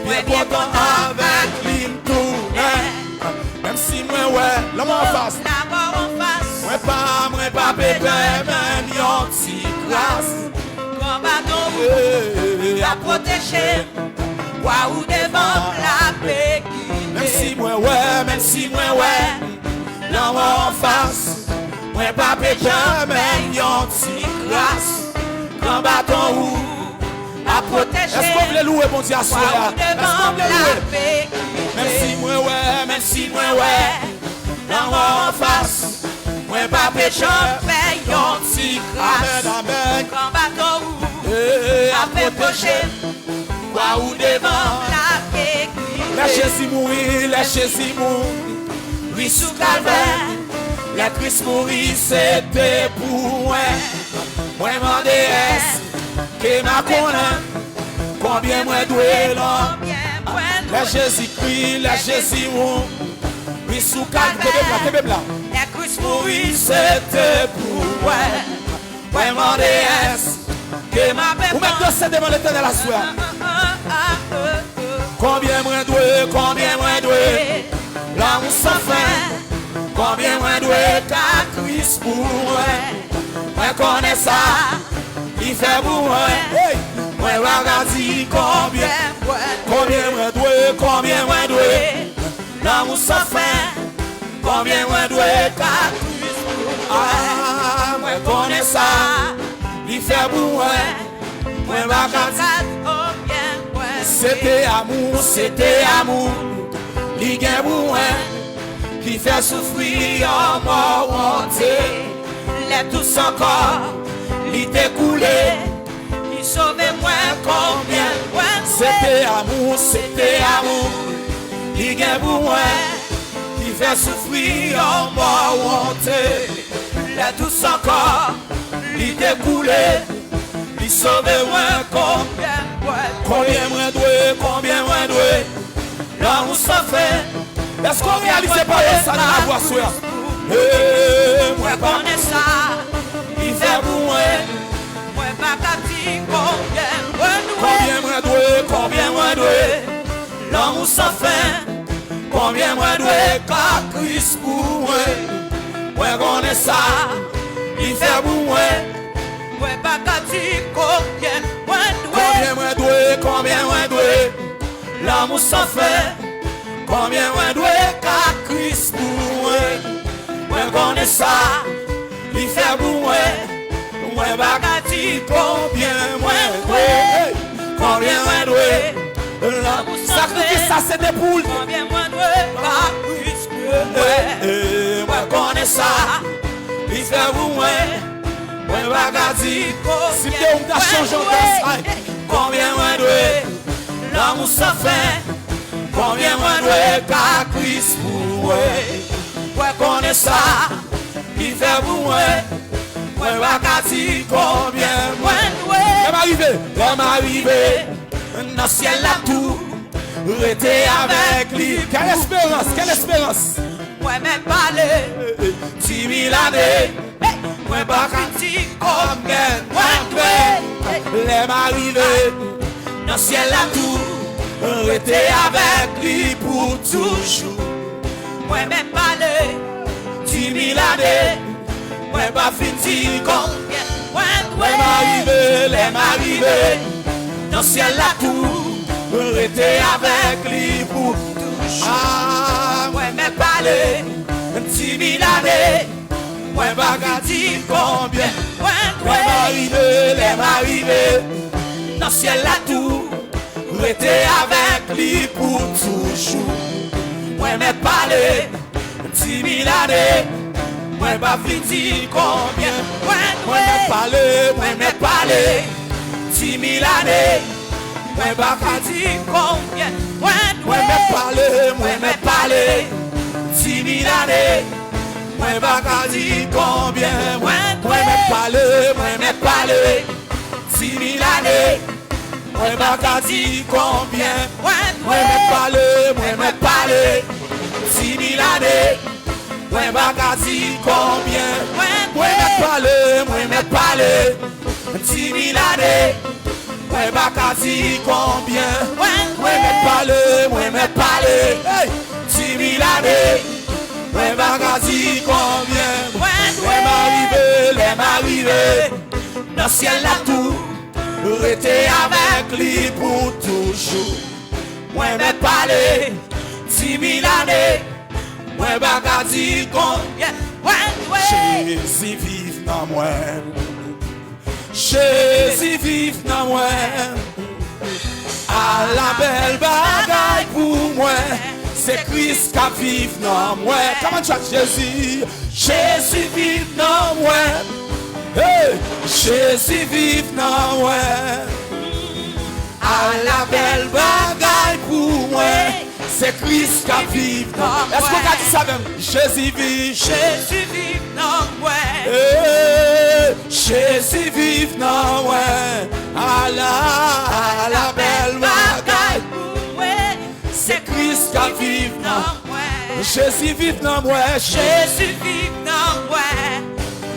Byen kontan avèk li m tounen. Menm si mwen wè lanmò anfas, mwen pa, mwen pa pe pè menm yon ti kras. Gran baton ou ap pwoteje m. Kwa ou devan m, l ap beni. Menm si mwen wè, menm si mwen wè lanmò anfas, mwen pa pe pè menm yon ti kras. Gran baton ou ap pwoteje m. Èske w vle louwe Bondye aswè a? Èske w vle louwe? Menm si mwen wè, menm si mwen wè lanmò anfas, mwen pa pe pè yon ti kras. Amèn, amèn. Gran baton ou ap pwoteje m. Kwa ou devan m, l ap beni. Lè Jezi mouri, lè Jezi mouri sou Kalvè, lè Kris mouri, se te pou mwen. Mwen mande, èske m a konnen konbyen mwen dwe lanmò? Lè Jezi kri, lè Jezi mouri sou Kalvè, kenbe m la, kenbe m la. Lè Kris mouri, se te pou mwen. Mwen mande, èske m a pe... Ou mèt danse devan Letènèl aswè a. Konbyen mwen dwe, konbyen mwen dwe lanmou san fen? Konbyen mwen dwe ka Kris pou mwen? Mwen konnen sa li fè pou mwen. Hey! Mwen pa ka di konbyen. Konbyen mwen dwe, konbyen mwen dwe lanmou san fen? Konbyen mwen dwe ka Kris pou mwen? Ah, mwen konnen sa li fè pou mwen. Mwen pa ka di konbyen mwen. Se te amou, se te amou li gen pou mwen. Ki fè soufri yon mò wonte. Lè tout san kò li te koule, li sove mwen, konbyen mwen dwe. Se te amou, se te amou li gen pou mwen. Ki fè soufri yon mò wonte. Lè tout san kò li te koule, li sove mwen, konbyen mwen dwe. Konbyen mwen dwe, konbyen mwen dwe lanmou san fen? Èske w reyalize pawòl sa nan lavwa aswè a? Hey, mwen pa konnen sa li fè pou mwen. Mwen pa ka di konbyen mwen dwe. Konbyen mwen dwe, konbyen mwen dwe lanmou san fen? Konbyen mwen dwe ka Kris pou mwen? Mwen konnen sa li fè pou mwen. Mwen pa ka di konbyen mwen dwe. Konbyen mwen dwe, konbyen mwen dwe lanmou san fen? Konbyen mwen dwe ka Kris pou mwen? Mwen konnen sa li fè pou mwen. Mwen pa ka di konbyen mwen dwe. Konbyen mwen dwe lanmou san fen? Sakrifis sa se te pou l. Konbyen mwen dwe ka Kris pou mwen? Mwen konnen sa li fè pou mwen. Mwen pa ka di konbyen mwen dwe. Si m te ou, m ta chanje yon dans. Konbyen mwen dwe lanmou san fen? Konbyen mwen dwe ka Kris pou mwen? Mwen konnen sa li fè pou mwen. Mwen pa ka di konbyen mwen dwe. Lè m a rive, lè m a rive nan syèl la tou, rete avèk li. Kèl esperans, kèl esperans! Mwen mèt pale di mil ane, mwen pa ka di konbyen mwen dwe. Lè m a rive nan syèl la tou, rete avèk li pou toujou. Mwen mèt pale di mil ane, mwen pa fin di konbyen mwen dwe. Lè m a rive, lè m a rive nan syèl la tou, rete avèk li pou toujou. Ah, mwen mèt pale di mil ane, mwen pa ka di konbyen mwen dwe. Lè m a rive, lè m a rive nan syèl la tou, rete avèk li pou toujou. Mwen mèt pale Di mil ane, mwen pa fin di konbyen. Mwen mèt pale, mwen mèt pale. Di mil ane, mwen pa ka di konbyen. Mwen mèt pale, mwen mèt pale. Di mil ane, mwen pa ka di konbyen. Mwen mèt pale, mwen mèt pale. Di mil ane, mwen pa ka di konbyen. Mwen mèt pale, mwen mèt pale. Di mil ane, mwen pa ka di konbyen. Mwen mèt pale, mwen mèt pale. Di mil ane, mwen pa ka di konbyen. Mwen mèt pale, mwen mèt pale. Hey! Di mil ane, mwen pa ka di konbyen. Lè m a rive, lè m a rive nan syèl la tou, rete avèk li pou toujou. Mwen mèt pale, di mil ane, mwen pa ka di konbyen. Jezi viv nan mwen. Jezi viv nan mwen. Ala bèl bagay pou mwen. Se Kris k ap viv nan mwen. Come on, church, Jezi. Jezi viv nan mwen. Hey! Jezi viv nan mwen. Ala bèl bagay pou mwen. Se Kris k ap viv nan mwen. Èske w ka di sa avè m? Jezi viv. Jezi viv nan mwen. Hey! Jezi viv nan mwen. Ala, ala bèl bagay pou mwen. Se Kris k ap viv nan mwen. Jezi viv nan mwen. Jezi viv nan mwen.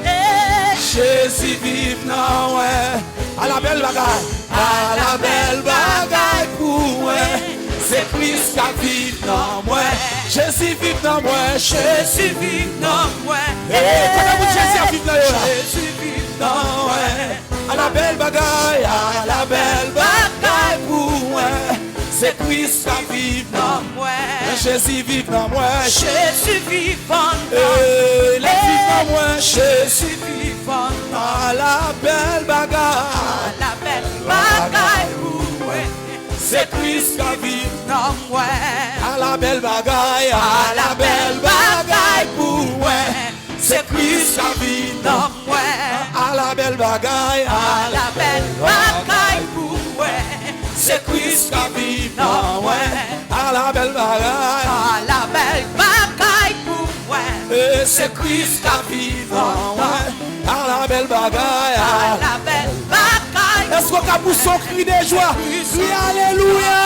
Hey! Jezi viv nan mwen. Ala bèl bagay. Ala bèl bagay pou mwen. Se Kris k ap viv nan mwen. Jezi viv nan mwen. Jezi viv nan mwen. Hey, kote moun Jezi ap viv nan yo la? Jezi viv nan mwen. Ala bèl bagay, ala bèl bagay pou mwen. Se Kris k ap viv nan mwen. Jezi viv nan mwen. Jezi viv anndan. Hey, l ap viv nan mwen. Jezi viv anndan. Ala bèl bagay. Ala bèl bagay pou mwen. Se Kris k ap viv nan mwen. Ala bèl bagay, ala bèl bagay pou mwen. Se Kris k ap viv nan mwen. Ala bèl bagay, ala bèl bagay pou mwen. Se Kris k ap viv nan mwen. Ala bèl bagay. Ala bèl bagay pou mwen. E se Kris k ap viv nan mwen. Ala bèl bagay. Ala bèl bagay. Èske w ka pouse yon kri de jwa? Kri alelouya.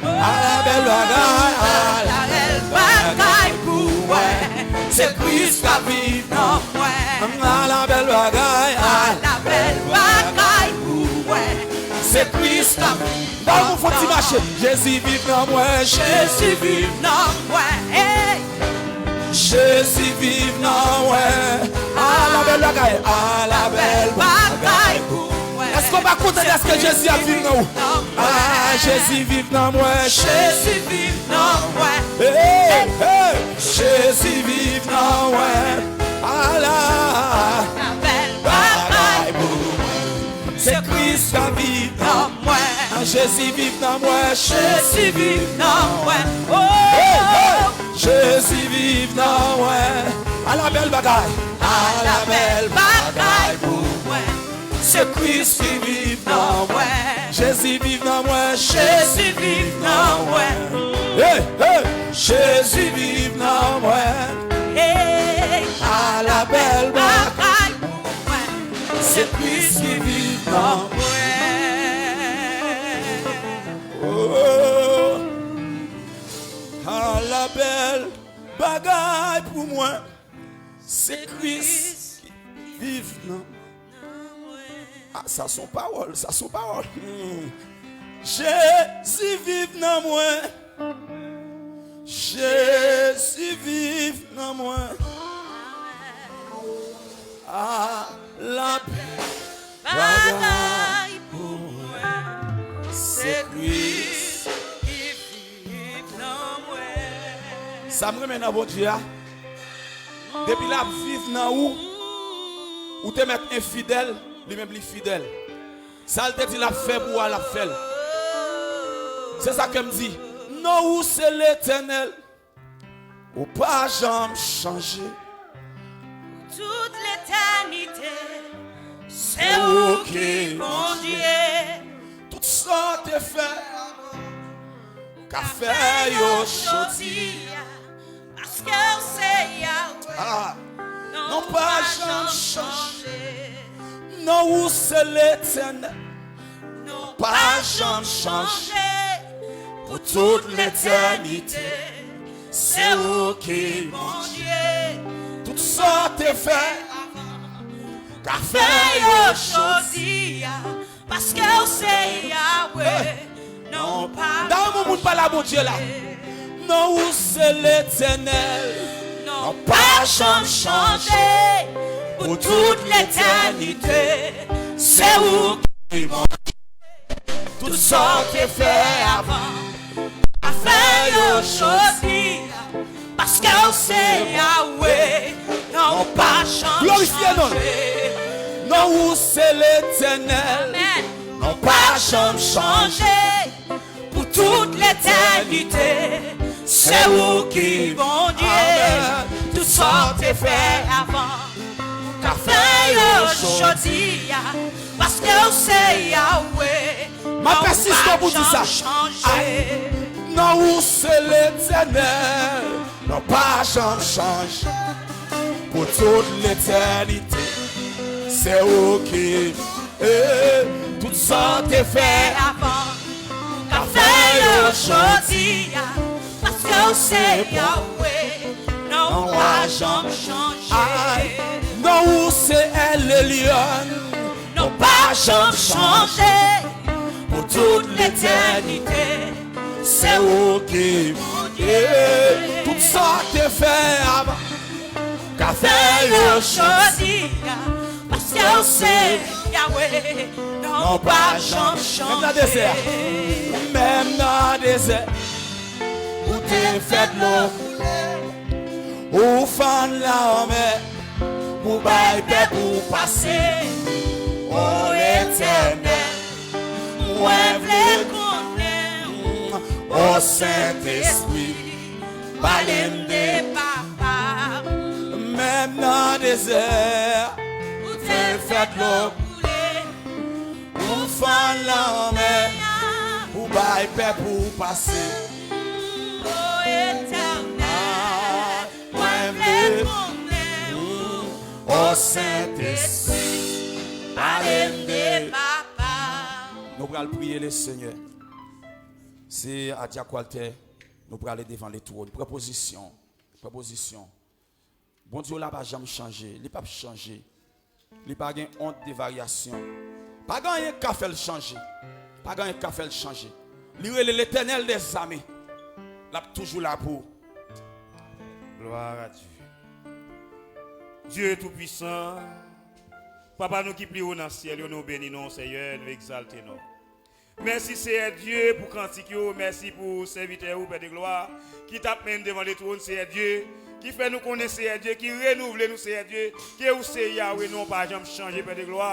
Ala bèl bagay, ala bèl bagay pou mwen. Se Kris k ap viv nan mwen. Ala bèl bagay, ala bèl bagay pou mwen. Se Kris k ap viv nan mwen. Ba yon fon ti mache. Jezi viv nan mwen. Jezi viv nan mwen. Hey! Jezi viv nan mwen. Ala bèl bagay, ala bèl bagay pou mwen. Èske w pa kontan dèske Jezi ap viv nan ou? Ah, Jezi viv nan mwen. Jezi viv nan mwen. Hey, hey. Jezi viv nan mwen. Ala bèl bagay pou mwen. Se Kris k ap viv nan mwen. Jezi viv nan mwen. Jezi viv nan mwen. Oh! Hey, hey! Jezi viv nan mwen. Ala bèl bagay. Ala bèl bagay pou mwen. Se Kris ki viv nan mwen. Jezi viv nan mwen. Jezi viv nan mwen. Hey, hey! Jezi viv nan mwen. Hey! Ala bèl bagay pou mwen. Se Kris ki viv nan mwen. Oh, ala bèl bagay pou mwen. Se Kris ki viv nan mwen. Ah, sa se yon pawòl, sa se yon pawòl. Hmm. Jezi viv nan mwen. Jezi viv nan mwen. Ah, la bèl bagay pou mwen. Se Kris ki viv nan mwen. Sa m renmen nan Bondye a, depi l ap viv nan ou, ou te mèt enfidèl, li menm li fidèl. Sa l te di l ap fè pou ou a, l ap fè l. Se sa ke m di. Non ou se Letènèl. Ou pa janm chanje. Tout letènite, se ou ki Bondye. Tout sa w te fè, ou ka fè yo jodi a, paske w se Yahweh. Ah, non, pa janm chanje. Non, ou se Letènèl. Non, pa janm chanje. Pou tout letènite, se ou ki Bondye. Tout sa w te fè avan, ou ka fè yo jodi a, paske w se Yahweh. Non, pa janm chanje. Dayè, yon moun pale a Bondye la. Non, ou se Letènèl. Non, pa janm chanje. Pou tout letènite, se ou ki Bondye. Tout sa w te fè avan, ou ka fè yo jodi a, paske w se Yahweh. Non, pa janm chanje. Glorifye non l. Non, ou se Letènèl. Amèn. Non, pa janm chanje. Pou tout letènite, se ou ki Bondye. Amèn. Tout sa w te fè avan, ou ka fè yo jodi a, paske w se Yahweh. M ap pèsiste pou di sa. Ay, non, ou se Letènèl. Non, pa janm chanje. Pou tout letènite, se ou ki, eh, tout sa w te fè avan, ou ka fè yo jodi a, paske w se Yahweh. Non, pa janm chanje. Ay, non, ou se El Elyon. Non, pa janm chanje. Pou tout letènite, se ou ki Bondye. Tout sa w te fè avan, ou ka fè yo jodi a, paske w se Yahweh. Non, pa janm chanje. Menm nan dezè a. Menm nan dezè, ou te fè dlo koule. Ou fann lanmè pou bay pèp ou pase. O Letènèl, mwen vle konnen ou. O Sentespri, pale m de Papa. Menm nan dezè, ou te fè dlo koule. Ou fann lanmè pou bay pèp ou pase. O Etènèl, mwen vle konnen ou. O Sentespri, pale m de Papa. Nou pral priye Lesenyè. Se a Dyak Walter, nou prale devan letwòn. Pran pozisyon. Pran pozisyon. Bondye w la pa janm chanje. Li p ap chanje. Li pa gen onde de varyasyon. Pa gen anyen k ka fè l chanje. Pa gen anyen k ka fè l chanje. Li rele Letènèl dèzame. L ap toujou la pou ou. Gloire à Dieu. Dieu Tout-Puissant, Papa nou ki pi wo nan syèl yo, nou beni non w, Seyè, nou egzalte non w. Mèsi, Seyè Dye, pou kantik yo. Mèsi pou sèvitè ou, Pè de glwa, ki t ap mennen n devan letwòn, Seyè Dye, ki fè nou konnen, Seyè Dye, ki renouvle nou, Seyè Dye, ke ou se Yawe, non w pa janm chanje, Pè de glwa.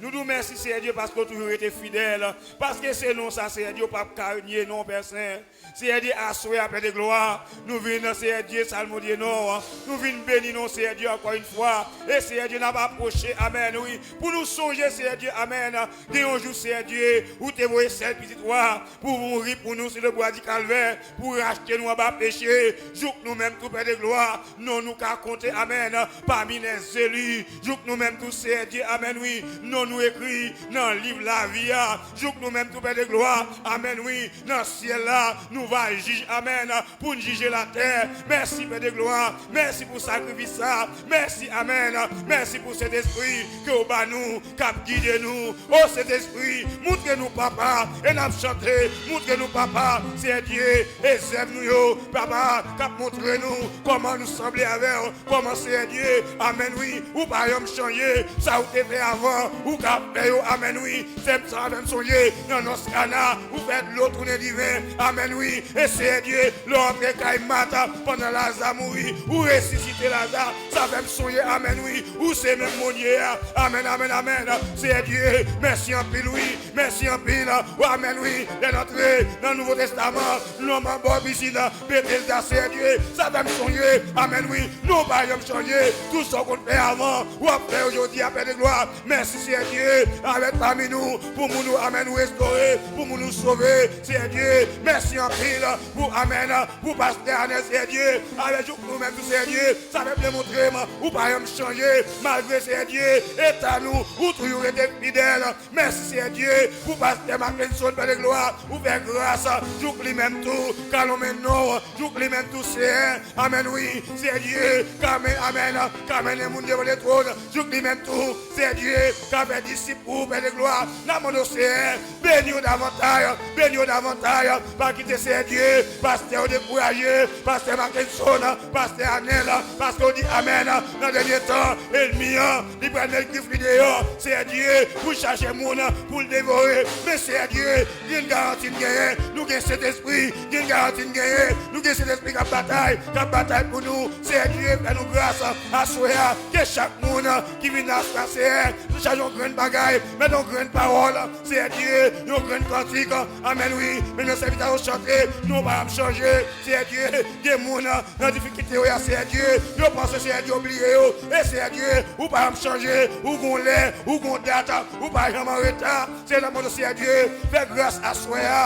Nou di w mèsi, Seyè Dye, paske w toujou rete fidèl, paske se non sa, Seyè Dye, w p ap ka nye non, Pè Sen. Seyè Dye, aswè a, Pè de glwa, nou vin, Seyè Dye, salmodye non w, nou vin beni non w, Seyè Dye, ankò yon fwa. E, Seyè Dye, n ap apwoche, amèn, wi, pou nou sonje, Seyè Dye, amèn, gen yon jou, Seyè Dye, ou te voye sèl pitit ou a pou mouri pou nou sou lebwa di Kalvè, pou rachte nou anba peche, jouk nou menm tou, Pè de glwa, non nou ka konte, amèn, pami lèzeli, jouk nou menm tou, Seyè Dye, amèn, wi, non nou ekri nan liv lavi a, jouk nou menm tou, Pè de glwa, amèn, wi, nan syèl la, nou va jij, amèn, pou n jije latè. Mèsi, Pè de glwa, mèsi pou sakrifis sa, mèsi, amèn, mèsi pou Sentespri ke w ba nou, k ap gide nou. O Sentespri, moutre nou, Papa, e n ap chante, moutre nou, Papa, Seyè Dye, e zèv nou yo, Papa, k ap montre nou kòman nou sanble avè w, kòman, Seyè Dye, amèn, wi, ou pa janm chanje, sa ou te fè avan, ou ka fè yo, amèn, wi. Fè m sa, fè m sonje nan nòs Kana, ou fè dlo tounen diven, amèn, wi. E Seyè Dye, lè w antre kay Mat, pandan Laza mouri, ou resisite Laza, sa fè m sonje, amèn, wi, ou se menm Bondye a, amèn, amèn, amèn. Seyè Dye, mèsi anpil, wi. Mèsi anpil, o amèn, wi, lè n antre nan Nouvo Testaman, nonm an bò pisin Betesda, Seyè Dye, sa fè m sonje, amèn, wi, non pa janm chanje, tout sa w konn fè avan, w ap fè yo jodi a, Pè de glwa. Mèsi, Seyè Dye, avèk pami nou, pou moun ou, amèn, ou restore, pou moun ou sove, Seyè Dye, mèsi anpil pou, amèn, pou pastè Anèl, Seyè Dye, avèk jouk nou menm tou, Seyè Dye, sa fè m demontre m, ou pa janm chanje, malgre, Seyè Dye, eta nou, ou toujou rete fidèl. Mèsi, Seyè Dye, pou pastè Mackenson, Pè de glwa, ou fè gras, jouk li menm tou, ka lonmen non, jouk li menm tou, Seyè. Amèn, wi, Seyè Dye, ka men, amèn, ka mennen moun devan letwòn, jouk li menm tou, Seyè Dye, ka fè disip ou, Pè de glwa. N ap mande w, Seyè, beni yo davantay, beni yo davantay, pa kite, Seyè Dye, pastè yo dekouraje, pastè Mackenson, pastè Anèl, paske w di amèn, nan dènye tan, ènmi an, li pral met grif li deyò, Seyè Dye, pou l chache moun pou l devore. Men Seyè Dye, gen garanti n genyen, nou gen Sentespri, gen garanti n genyen, nou gen Sentespri k ap batay, k ap batay pou nou. Seyè Dye, fè nou gras aswè a, ke chak moun ki vin la aswè a, Seyè, nou chaje yon grenn bagay, met yon grenn pawòl, Seyè Dye, yon grenn kantik, amèn, wi, men nan sèvitè yo chante, non pa ap chanje, Seyè Dye, gen moun nan difikilte yo ye a, Seyè Dye, yo panse, Seyè Dye, ou bliye yo. E, Seyè Dye, ou pa janm chanje, ou gon lè, ou gon dat, ou pa janm anreta. Se nan mande, Seyè Dye, fè gras aswè a.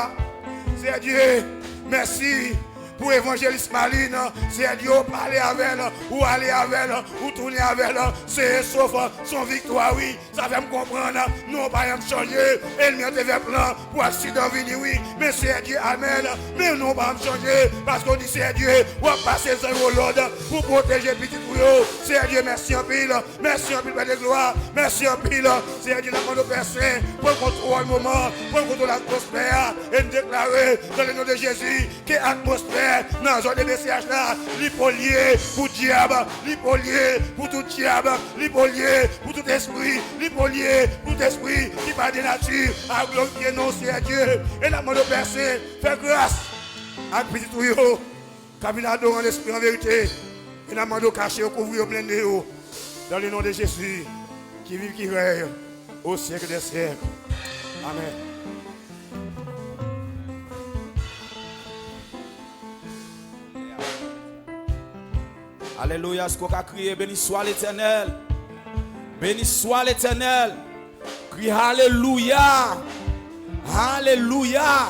Seyè Dye, mèsi pou evanjelis Malin. Seyè Dye, ou pale avè l, ou ale avè l, ou tounen avè l. Se sof, se yon viktwa, wi. Sa fè m konprann, non pa janm chanje. Ènmi an te fè plan pou aksidan vini, wi. Men Seyè Dye, amèn. Men non pa janm chanje, paske w di, Seyè Dye, w ap pase zanj ou lòd pou pwoteje pitit ou yo. Seyè Dye, mèsi anpil. Mèsi anpil, Pè de glwa. Mèsi anpil. Seyè Dye, n ap mande w, Pè Sen, pran kontwòl moman, pran kontwòl atmosfè a. E n deklare, dans le nom de Jésus, ke atmosfè nan zòn de B C H la, li polye pou dyab, li polye pou tout dyab, li polye pou tout espri, li polye pou tout espri ki pa de nati a glorifye non, Seyè Dye. E n ap mande w, Pè Sen, fè gras ak pitit ou yo k ap vin adore an lespri, an verite. E n ap mande w kache yo, kouvri yo, blende yo. Dans le nom de Jésus, qui vit, qui règne au siècle des siècles. Amèn. Alelouya, èske w ka kriye, beni swa Letènèl? Beni swa Letènèl. Kriye alelouya. Alelouya.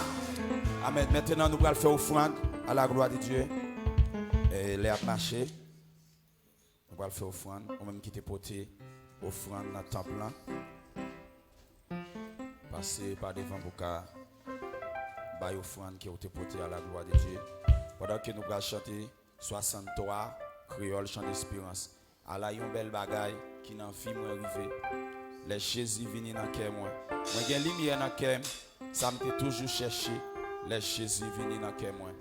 Amèn. Mentnan, nou pral fè ofrann a la glwa de Dye. E lè ap mache, nou pral fè ofrann. Ou menm ki te pote ofrann nan tanp lan, pase pa devan pou ka bay ofrann ke w te pote a la glwa de Dye. Pandan ke nou pral chante swasanntwa, Kreyòl, Chan Desperans. Ala yon bèl bagay ki nan vi mwen rive lè Jezi vini nan kè mwen. Mwen gen limyè nan kè m, sa m te toujou chèche lè Jezi vini nan kè mwen.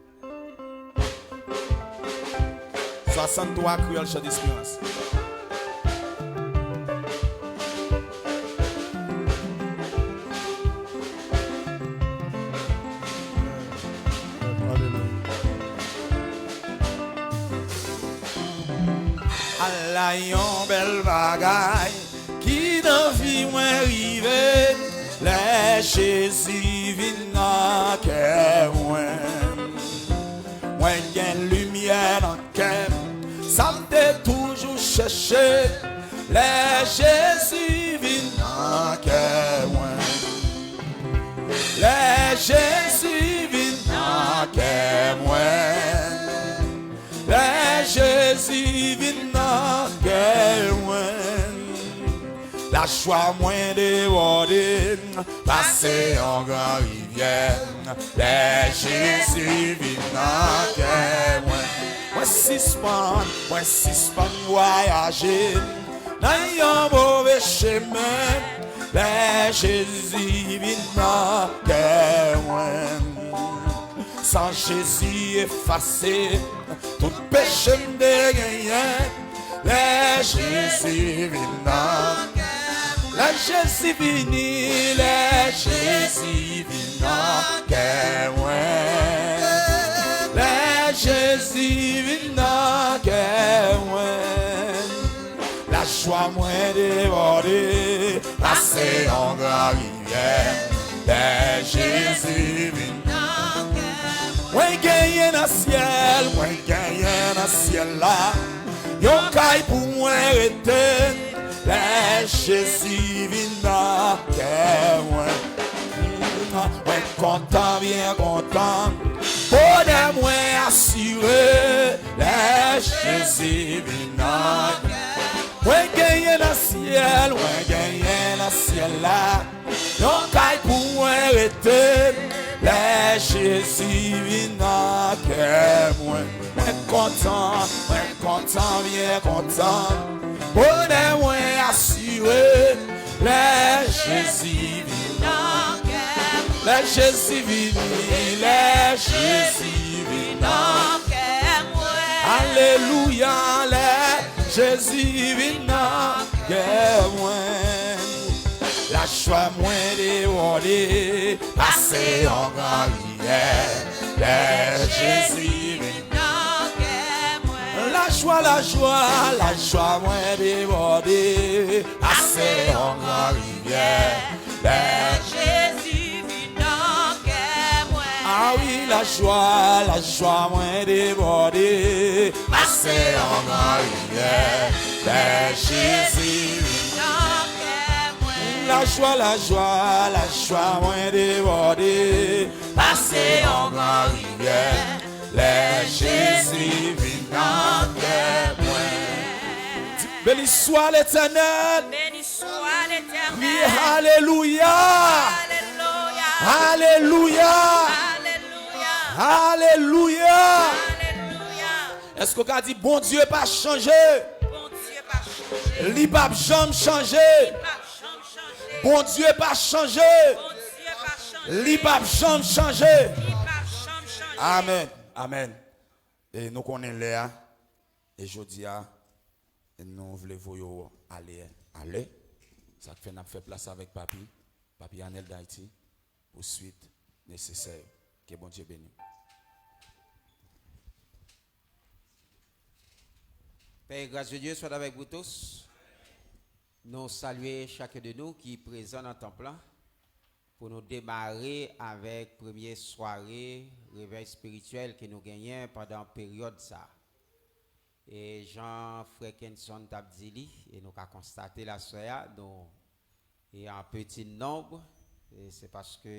Swasanntwa, Kreyòl, Chan Desperans. Ala yon bèl bagay ki nan vi mwen rive lè Jezi vin nan kè mwen. Mwen gen limyè nan kè m, sa m te toujou chèche lè Jezi vin nan kè mwen. Lè Jezi vin nan kè mwen. Lè Jezi vin nan kè mwen, lajwa mwen debòde pase yon gran rivyè. Lè Jezi vin nan kè mwen, mwen sispann, mwen sispann vwayaje nan yon move chemen. Lè Jezi vin nan kè mwen, san Jezi efase tout peche m te genyen. Lè Jezi vin nan, lè Jezi vini, lè Jezi vin nan kè mwen. Lè Jezi vin nan kè mwen, lajwa mwen debòde pase yon gran rivyè. Lè Jezi vin nan kè mwen. Mwen genyen nan syèl, mwen genyen nan syèl la yon kay pou mwen rete. Lè Jezi vin nan kè mwen, mwen kontan, byen kontan. Bonè mwen asire. Lè Jezi vin nan kè mwen. Mwen genyen nan syèl, mwen genyen nan syèl la yon kay pou mwen rete. Lè Jezi vin nan kè mwen, mwen kontan, mwen kontan, byen kontan. Bonè mwen asire. Lè Jezi vin nan kè mwen. Lè Jezi vini, lè Jezi vin nan kè mwen. Alelouya, lè Jezi vin nan kè mwen. Lajwa mwen debòde, pase yon gran rivyè. Lè Jezi vin nan kè mwen. Lajwa, lajwa, lajwa mwen debòde, pase yon gran rivyè. Lè Jezi vin nan kè mwen. A wi, lajwa, lajwa mwen debòde, pase yon gran rivyè. Lè Jezi vin nan kè mwen. Lajwa, lajwa, lajwa mwen debòde, pase yon gran rivyè. Lè Jezi vin nan kè mwen. Beni swa Letènèl. Beni swa Letènèl. Kriye alelouya. Alelouya. Alelouya. Alelouya. Alelouya. Alelouya. Èske w ka di, Bondye pa chanje? Bondye pa chanje. Li p ap janm chanje. Li p ap janm chanje. Bondye pa chanje. Bondye pa chanje. Li p ap janm chanje. Li p ap janm chanje. Amèn. Amèn. E nou konnen lè a. E jodi a, nou vle voye w ale, ale. Sa k fè n ap fè plas avèk Papi, Papi Anèl Dayiti, pou swit nesesè yo. Ke Bondye beni w. Pè e gras de Dye swa avèk vous tous. Nou salye chak de nou ki prezan nan tanp lan pou nou demare avèk premye sware revèy espirityèl ke nou genyen pandan peryòd sa. E jan frè Kenson t ap di li, e nou ka konstate l aswè a, nou e an peti nonb, e se paske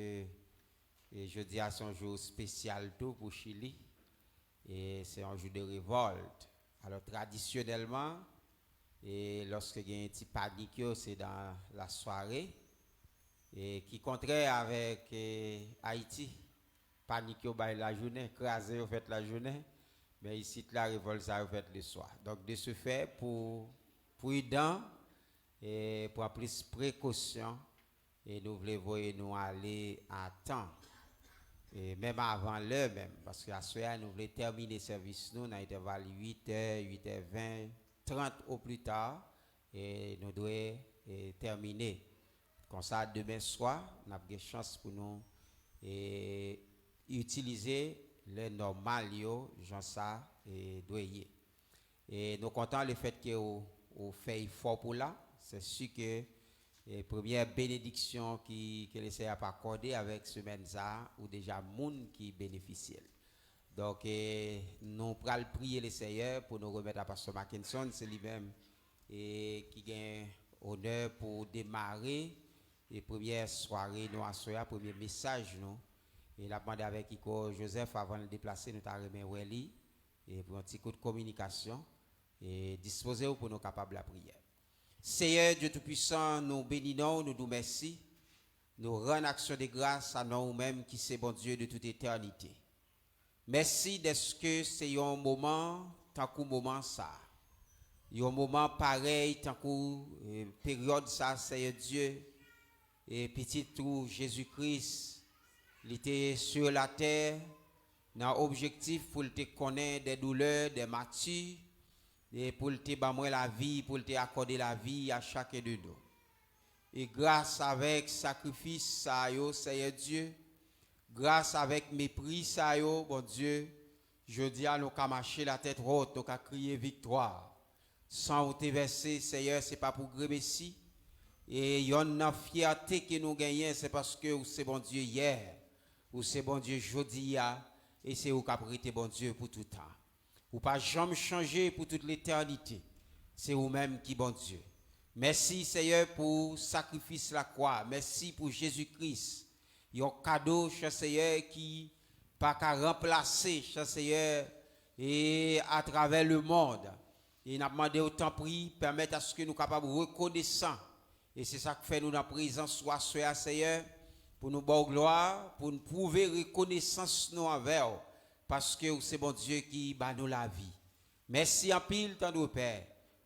e jodi a se yon jou espesyal tou pou Chili, e se yon jou de revòlt. Alò, tradisyonèlman, e lòske gen ti panik yo, se dan lasware, e ki kontrè avèk e Ayiti. Panik yo bay lajounen, kraze yo fèt lajounen, men isit la, revòlt sa yo fèt leswa. Donk, de ce fait, pou pridan, e pran plis prekosyon, e nou vle voye nou ale a tan. E menm avan lè menm, paske aswè a nou vle tèmine sèvis nou nan entèval uit è, uit è ven, trant o pli ta, e nou dwe e tèmine. Konsa, demen swa, n ap gen chans pou nou e itilize lè nòmal yo jan sa e dwe ye. E nou kontan lefètke ou, ou fè efò pou la. Se si ke e premyè benediksyon ki, ke Lesenyè ap akòde avèk semèn sa a, ou deja moun ki benefisye l. Donk, e nou pral priye Lesenyè pou nou remèt a Pastè Mackenson, se li menm e ki gen onè pou demare e premyè sware nou aswè a, premye mesaj nou. E n ap mande avèk Iko Joseph, avan l deplase, nou ta renmen wè li e pou yon ti kout kominikasyon. E dispoze w pou nou kapab lapriyè. Seyè Dye Toupisan, nou beni non w, nou di w mèsi. Nou rann aksyon de gras a non ou menm ki se Bondye de tout etènite. Mèsi dèske se yon moman tankou moman sa. Yon moman parèy tankou e peryòd sa, Seyè Dye, e Pitit ou Jezi Kris, li te sur latè nan objektif pou l te konnen dè doulè, dè mati, e pou l te ban mwen lavi, pou l te akòde lavi a chaken de nou. E gras avèk sakrifis sa yo, Seyè Dye, gras avèk mepri sa yo, Bondye, jodi a nou ka mache latèt wòt, nou ka kriye viktwa. San ou te vèse, Seyè, se pa pou gremesi, E yonn nan fyète ke nou genyen, se paske ou se Bondye yè, ou se Bondye jodi a, e se ou k ap rete Bondye pou tout tan. Ou pa janm chanje pou tout letènite. Se ou menm ki Bondye. Mèsi, Seyè, pou sakrifis lakwa. Mèsi pou Jezi Kris. Yon kado, chè Seyè, ki pa ka ranplase, chè Seyè, e atravè lemonn. E n ap mande w, tanpri, pèmèt aske nou kapab rekonesan. E se sa k fè nou nan prezans ou aswè a, Seyè, pou nou ba w glwa, pou n pwouve rekonesans nou anvè w, paske w se Bondye ki ba nou lavi. Mèsi anpil, tandre Pè.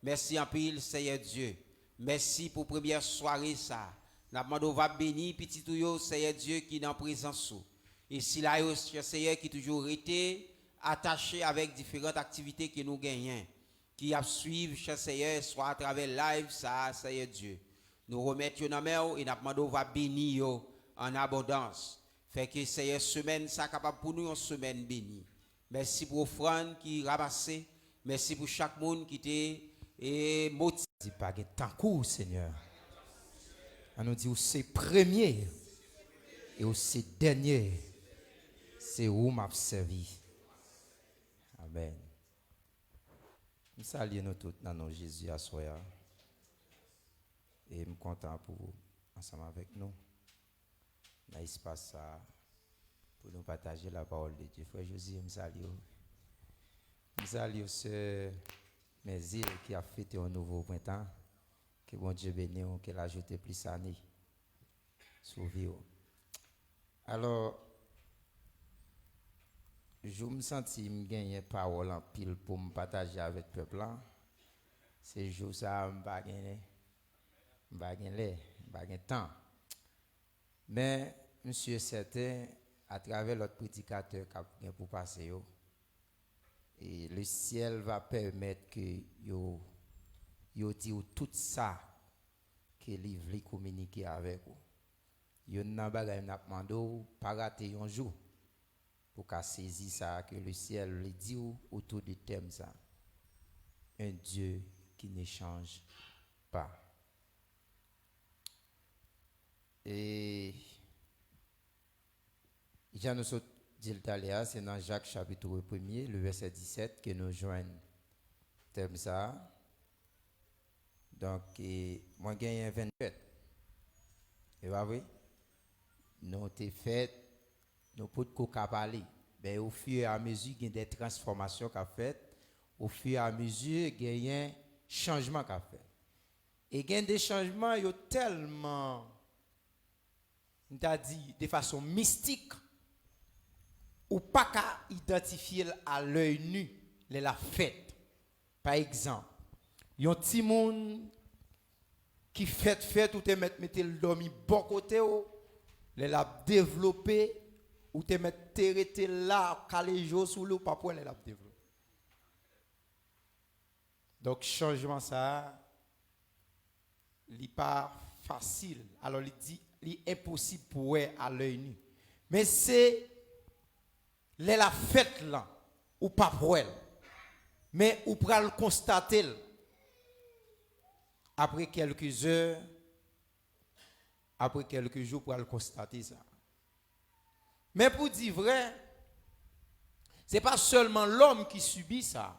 Mèsi anpil, Seyè Dye. Mèsi pou premyè sware sa. N ap mande w va beni pitit ou yo, Seyè Dye, ki nan prezans ou. E sila yo, chè Seyè, ki toujou rete atache avèk diferan aktivite ke nou genyen, ki ap swiv, chè Seyè, swa atravè live sa a, Seyè Dye. Nou remèt yo nan men w e n ap mande w va beni yo an abondans. Fè ke, Seyè, semèn sa kapab pou nou yon semèn beni. Mèsi pou ofrann ki ranmase. Mèsi pou chak moun ki te, e, motive. Di pa gen tankou w, Senyè. An nou di ou se premye e ou se dènye. Se ou m ap sèvi. Amèn. M salye nou tout nan non Jezi aswè a. E m kontan pou ansanm avèk nou nan espas sa a pou nou pataje la parole de Dieu. Frè Josie, m salye w. M salye w, sè Mèzil, ki ap fete yon nouvo prentan. Ke Bondye beni w, ke l ajoute plis ane sou vi w. Alò, jou m santi m genyen pawòl anpil pou m pataje avèk pèp la, se jou sa a m pa gen, m pa gen lè, m pa gen tan. Men, m si e sèten, atravè lòt predikatè k ap gen pou pase yo, e le syèl va pèmèt ke yo, yo di w tout sa ke li vle kominike avèk ou. Youn nan bagay m ap mande w, pa rate yon jou pou w ka sezi sa ke le syèl vle di w otou de tèm sa. Un Dieu qui ne change pas. E jan nou sot di l talè a, se nan Jak chapit premye, le vèsè disèt, ke nou jwenn tèm sa a. Donk, e, mwen genyen vennfèt. E pa vre? Nou te fèt, nou potko ka pale. Men, ofiramizi, gen de transfòmasyon k ap fèt. Ofiramizi, genyen chanjman k ap fèt. E gen de chanjman, yo tèlman, m ta di, de fason mistik, ou pa ka idantifye l a lèy ni lè l ap fèt. Pa egzanp, yon timoun ki fèt fèt, ou te mèt mete l dòmi bò kote w, lè l ap devlope, ou te mèt te rete la, kale je w sou li, ou p ap wè lè l ap devlope. Donk, chanjman sa a, li pa fasil. Alò, li di, li enposib pou wè a lèy ni. Men se lè l ap fèt lan, ou p ap wè l. Men ou pral konstate l apre kèlke zè, apre kèlke jou, ou pral konstate sa. Men pou di vrè, se pa sèlman lòm ki sibi sa.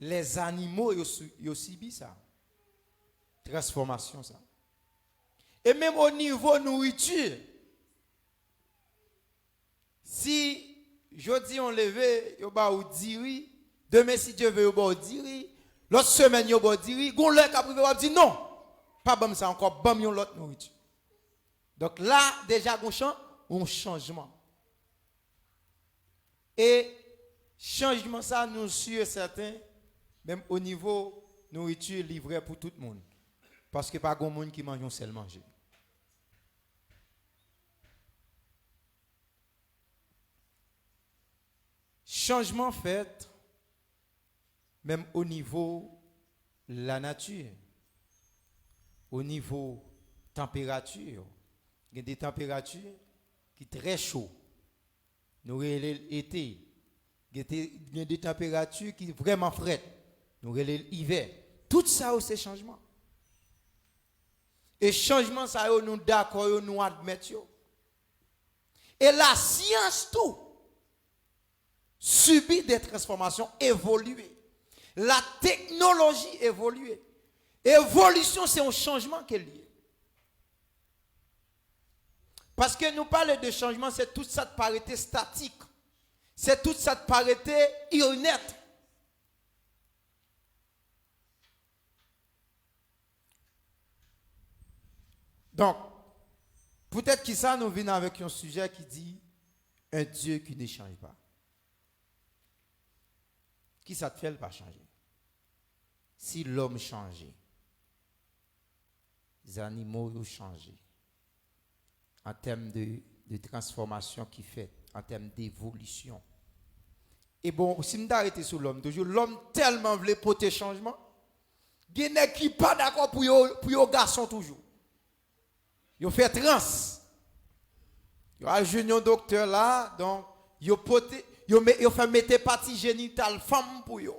Lèzanimo, yo, si- yo sibi sa. Transfòmasyon sa. E menm o nivo nouriti, si jodi a w leve, yo ba w diri, demen, si Dye ve, yo ba w diri, lòt semèn, yo ba w diri, gon lè k ap rive, w ap di, "Non, pa ban m sa ankò, ban m yon lòt nouriti." Donk la, deja, gon chan-, gon chanjman. E chanjman sa, nou si e sèten, menm o nivo nouriti, li vrè pou tout moun. Paske pa gon moun ki manje yon sèl manje. Chanjman fèt, menm o nivo lanati, o nivo tanperati. Gen de tanperati ki trè cho. Nou rele l ete. Gen te- gen de tanperati ki vrèman frèt. Nou rele l ivè. Tout sa yo se chanjman. E chanjman sa yo, nou dakò yo, nou admèt yo. E lasyans tou sibi de transfòmasyon, evolye. La teknoloji evolye. Evolisyon se yon chanjman ke l ye. Paske nou pale de chanjman, se tout sa k pa rete statik. Se tout sa k pa rete inèt. Donk, poutèt ki sa nou vin avèk yon sijè ki di, un Dieu qui ne change pas. Ki sa k fè l pa chanje? Si lòm chanje, zanimo yo chanje. An tèm de, de transfòmasyon ki fèt, an tèm devolisyon. E bon, si m ta rete sou lòm toujou, lòm tèlman vle pote chanjman, gen nèg ki pa dakò pou yo, pou yo gason toujou. Yo fè trans. Yo al jwenn yon doktè la, donk, yo pote, yo, me- yo fè mete pati jenital fanm pou yo.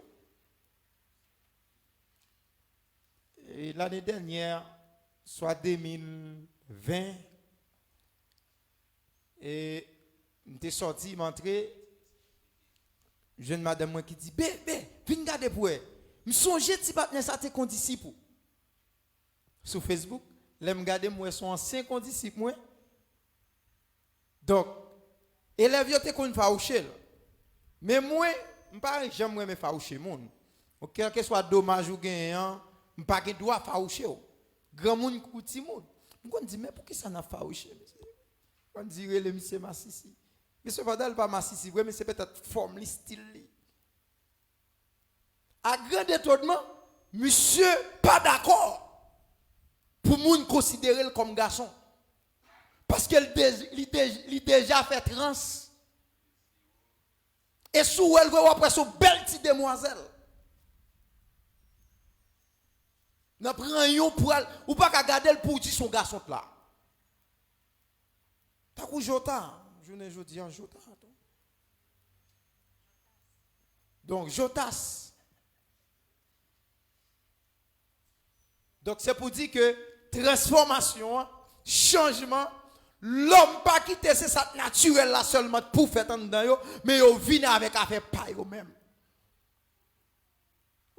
E lane dènyè, swa de mil ven, e m te sòti, m antre, jwenn madanm mwen ki di, "Be, be, vin gade pou wè. M sonje ti patnè sa te kondisip ou." Sou Facebook, lè m gade, m wè se yon ansyen kondisip mwen. Donk, elèv yo te konn fawouche l. Men mwen, m pa janm renmen fawouche moun. Donk, kèlkeswa domaj ou genyen an, m pa gen dwa fawouche w. Granmoun kou timoun. M konn di, "Men poukisa n ap fawouche misye?" M konn di, "Rele misye masisi." Men sepandan, l pa masisi vre, men se petèt fòm li, estil li. A gran etonman, misye pa dakò pou moun konsidere l kòm gason. Paske l de- li de- li deja fè trans. E si w wè l vre, w ap wè se yon bèl ti demwazèl. Nan pran yon pral, ou pa ka gade l pou w di se yon gason t la. Tankou Jota, jounen jodi a, Jota tou. Donk, Jotas. Donk, se pou di ke transfòmasyon an, chanjman, lòm pa kite se sa k natirèl la sèlman pou fèt anndan yo, men yo vin avèk afè pa yo menm.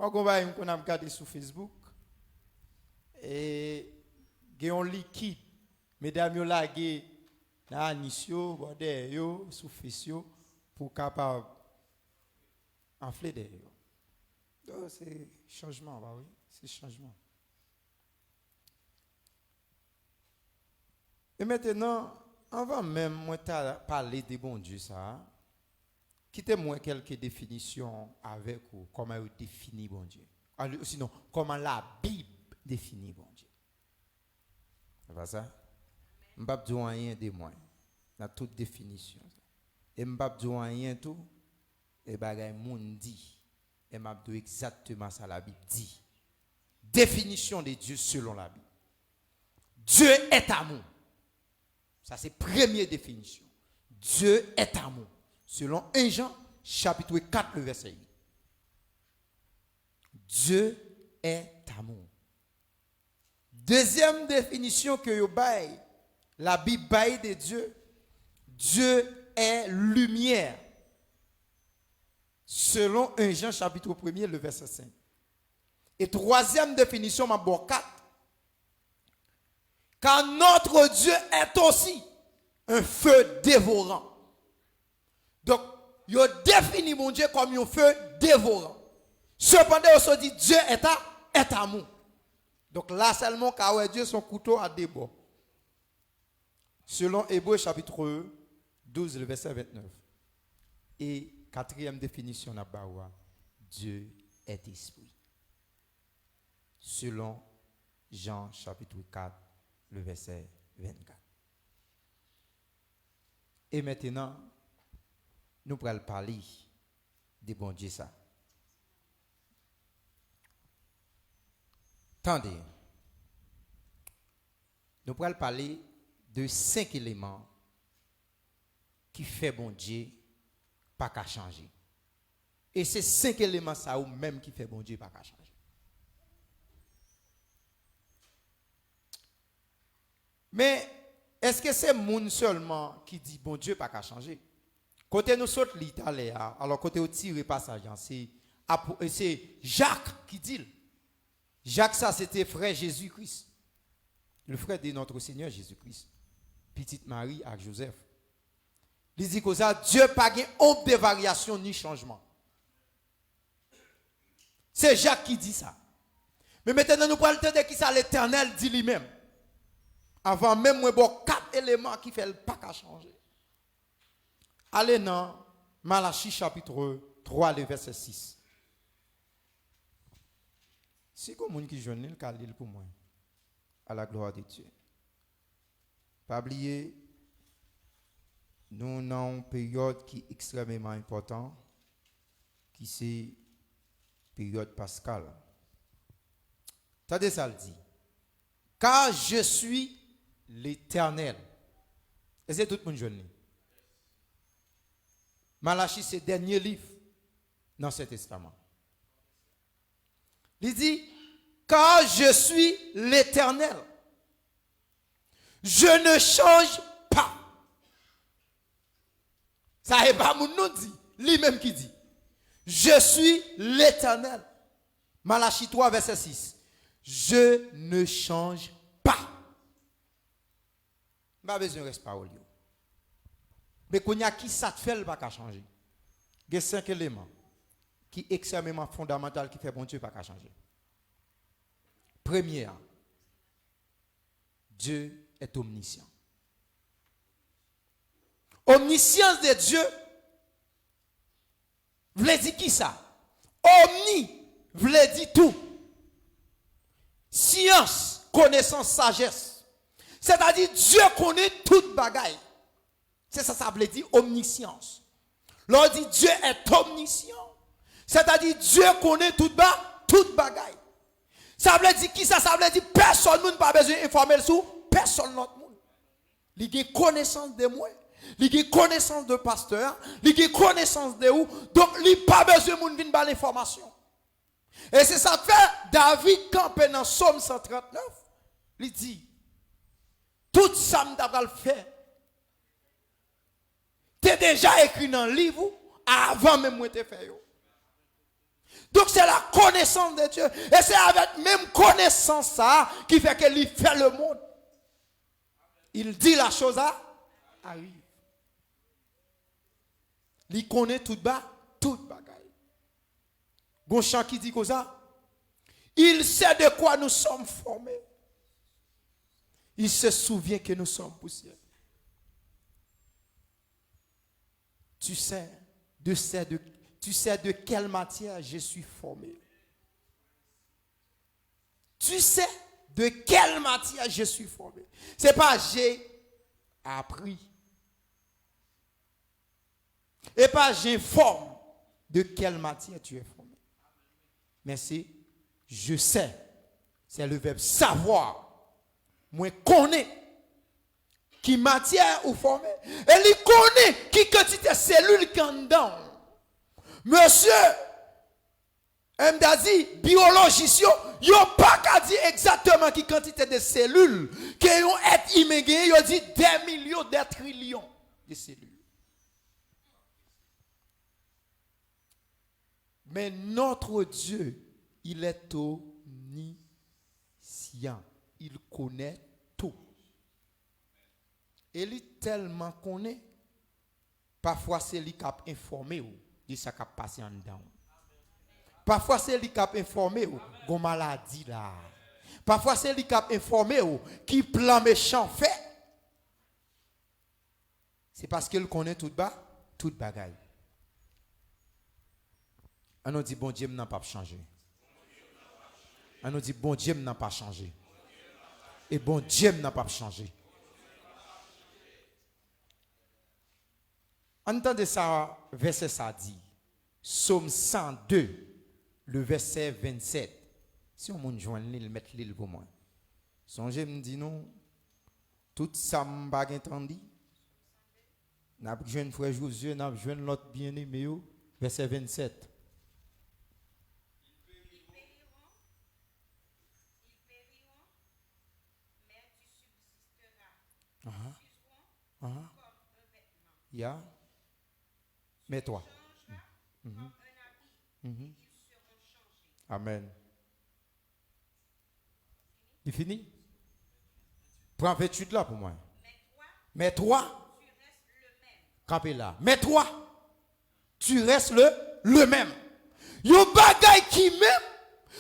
Mwen gon bagay m konn ap gade sou Facebook. E gen yon likid medam yo lage nan anis yo, bò dèyè yo, sou fes yo, pou kapab anfle dèyè yo. Oh, se chanjman, pa vre? Se chanjman. E mentenan, anvan menm mwen ta pale de Bondye sa a, kite m wè kèlke definisyon avèk ou, kòman yo defini Bondye. Al- Sinon, kòman Labib defini Bondye. Se pa sa? M p ap di w anyen de mwen nan tout definisyon sa. E m p ap di w anyen tou e bagay moun di. E m ap di w egzakteman sa Labib di. Définition de Dieu selon la Bible. Dieu est amour. Sa se premye definisyon. Dieu est amour. Selon un Jean, chapitre quatre, le verset huit. Dieu est amour. Dezyèm definisyon ke yo bay, Labib bay de Dye, Dieu est lumière. Selon un Jean chapitre premier, le verset cinq. E twazyèm definisyon, m ap ba w kat. Car notre Dieu est aussi un feu dévorant. Donk, yo defini Bondye kòm yon feu dévorant. Sepandan, yo sot di Dieu est a- est amour. Donk, la sèlman w ka wè Dye se yon kouto a de bò. Selon Ebre chapitre douze, le verset vingt-neuf. E katriyèm definisyon n ap ba ou a, Dieu est esprit. Selon Jean chapitre quatre, le verset vingt-quatre. E mentenan, nou pral pale de Bondye sa. Tande, nou pral pale de senk eleman ki fè Bondye pa ka chanje. E se senk eleman sa yo menm ki fè Bondye pa ka chanje. Men, èske se moun sèlman ki di Bondye pa ka chanje? Kote nou sot li talè a, alò kote yo tire pasaj lan, se, apò- se Jak ki di l. Jak sa se te frè Jezi Kris, le frè de notre Seigneur Jésus-Christ, pitit Mari ak Jozèf. Li di konsa, Dye pa gen onb de varyasyon ni chanjman. Se Jak ki di sa. Men mentnan nou pral tande kisa Letènèl di li menm. Avan menm mwen ba w kat eleman ki fè l pa ka chanje. Ale nan Malachi chapitre twa, le vèsè sis. Si gon moun ki jwenn li, l ka li l pou mwen. À la gloire de Dieu. Pa bliye, nou nan yon peryòd ki ekstrèmeman enpòtan, ki se peryòd paskal. Tande sa l di. Car je suis l'Éternel. Èske tout moun jwenn li? Malachi se dènye liv nan Sen Testaman. Li di, car je suis l'Éternel. Je ne change pas. Sa e pa moun nou di, li menm ki di. Je suis l'Éternel. Malachi twa, vèsè sis. Je ne change pas. M pa bezwen rès pawòl yo. Men kounye a, ki sa k fè l pa ka chanje? Gen senk eleman ki ekstrèmeman fondamantal ki fè Bondye pa ka chanje. Premye a, Dieu est omniscient. Omniscience de Dieu vle di ki sa? Omni vle di tout. Science, connaissance, sagesse. Sètadi Dye konnen tout bagay. Se sa sa vle di omniscience. Lè w di Dieu est omniscient, sètadi Dye konnen tout ba, tout bagay. Sa vle di ki sa? Sa vle di pèsonn moun pa bezwen enfòme l sou pèsonn lòt moun. Li gen konesans de mwen. Li gen konesans de pastè a. Li gen konesans de ou. Donk, li pa bezwen moun vin ba l enfòmasyon. E se sa k fè David kanpe nan Sòm san trant nèf. Li di, tout sa m ta pral fè te deja ekri nan liv ou avan menm mwen te fè yo. Donk, se la connaissance de Dieu. E se avèk menm konesans sa a ki fè ke li fè le monde. Il dit la chose a, arrive. Li konnen tout ba, tout bagay. Gon chan ki di konsa, il sait de quoi nous sommes formés. Il se souvient que nous sommes poussière. Tu sais de, sais de, tu sais de quelle matière je suis formé. Tu sais de quelle matière je suis formé. C'est pas j'ai appris. Et pas j'informe de quelle matière tu es formé. Mais c'est je sais. C'est le verbe savoir. Mwen konnen ki matyè ou fòme. E li konnen ki kantite selil ki anndan w. Mesye, M ta di, biyolojis yo, yo pa ka di egzakteman ki kantite de selil ke yon èt imen genyen, yo di des millions, des trillions de cellules. Men notre Dieu, il est omniscient. Il connaît tout. E li tèlman konnen, pafwa se li k ap enfòme w de sa k ap pase anndan w. Pafwa se li k ap enfòme w, gon maladi la. Pafwa se li k ap enfòme w ki plan mechan fè. Se paske l konnen tout ba, tout bagay. Ann nou di, Bondye m nan p ap chanje. Ann nou di, Bondye m nan pa chanje. E Bondye m nan p ap chanje. Ann tande sa vèsè sa di. Sòm san de, le vèsè vennsèt. Si yon moun jwenn li, l mèt li l pou mwen. Sonje m di nou, tout sa m pa gen tan di, n ap jwenn frè Jozye, n ap jwenn lòt byeneme yo, vèsè vennsèt. Ils périront, ils périront, mais tu subsisteras. Aha. Ya. Mais toi. Mhm. Mhm. Amen. Li fini? Pran venntuit la pou mwen. Mais toi, kanpe la. Mais toi, tu restes le, le même. Yon bagay ki menm,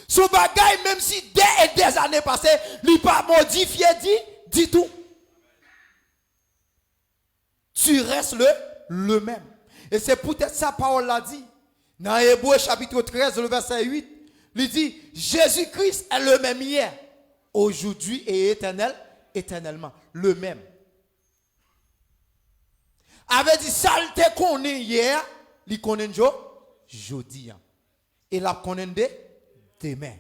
se yon bagay, menm si des et des années pase, li pa modifye di, ditou. Tu restes le, le même. E se poutèt sa pawòl la di, nan Ebre chapit trèz, le vèsè uit, li di, Jésus-Christ est le même hier, aujourd'hui et éternel, éternellement. Le même. A vle di, sa l te konnen yè, li konnen jo-, jodi a. E l ap konnen de, demen.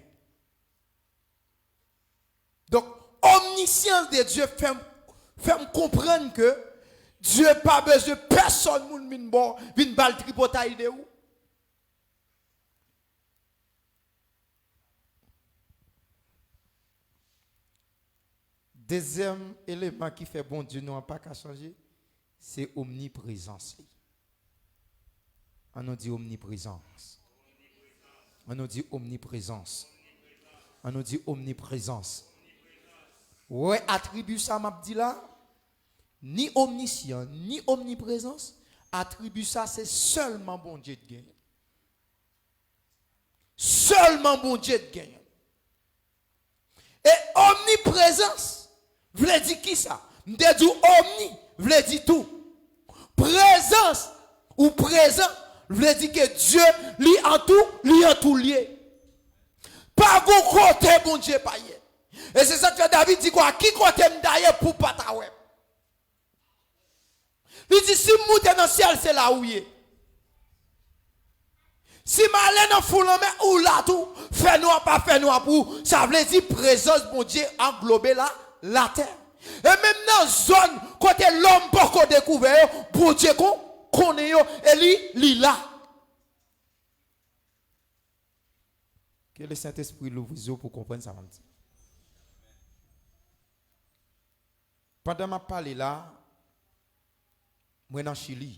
Donk, omnisyans de Dye fè m, fè m konprann ke Dye pa bezwen pèsonn moun vin bò, vin ba l tripotay de ou. Dezyèm eleman ki fè Bondye nou an pa ka chanje, se omniprezans li. An nou di omniprezans. An nou di omniprezans. An nou di omniprezans. Ou wè atribi sa m ap di la? Ni omnisyan, ni omniprezans, atribi sa se sèlman Bondye t genyen. Sèlman Bondye t genyen. E omniprezans vle di kisa? M te di w omni vle di tou. Prezans ou prezan vle di ke Dye li an tou, li an tou l ye. Pa gon kote Bondye pa ye. E se sa k fè David di kwa, ki kote m ta ye pou w pa ta wè m? Li di, si m moute nan syèl, se la ou ye. Si m ale nan fon lanmè, ou la tou. Fènwa pa fènwa pou ou. Sa vle di prezans Bondye anglobe la, latè. E menm nan zòn kote lòm poko dekouvè yo, Bondye kon, konnen yo, e li, li la. Ke le Sentespri louvri zye w pou w konprann sa m ap di. Pandan m ap pale la, mwen nan Chili.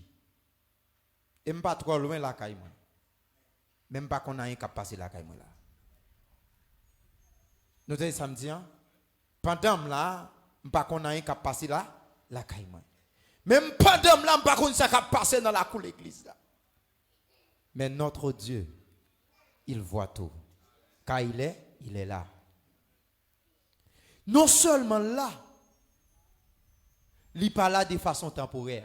E m pa twò lwen lakay mwen. Men m pa konn anyen k ap pase lakay mwen la. Nou tande sa m di an? Pandan m la, m pa konn anyen k ap pase la, lakay mwen. Men m pandan m la, m pa konn sa k ap pase nan lakou legliz la. Men notre Dieu, il voit tout. Car il est, il est là. Non sèlman l la, li pa la de fason tanporè,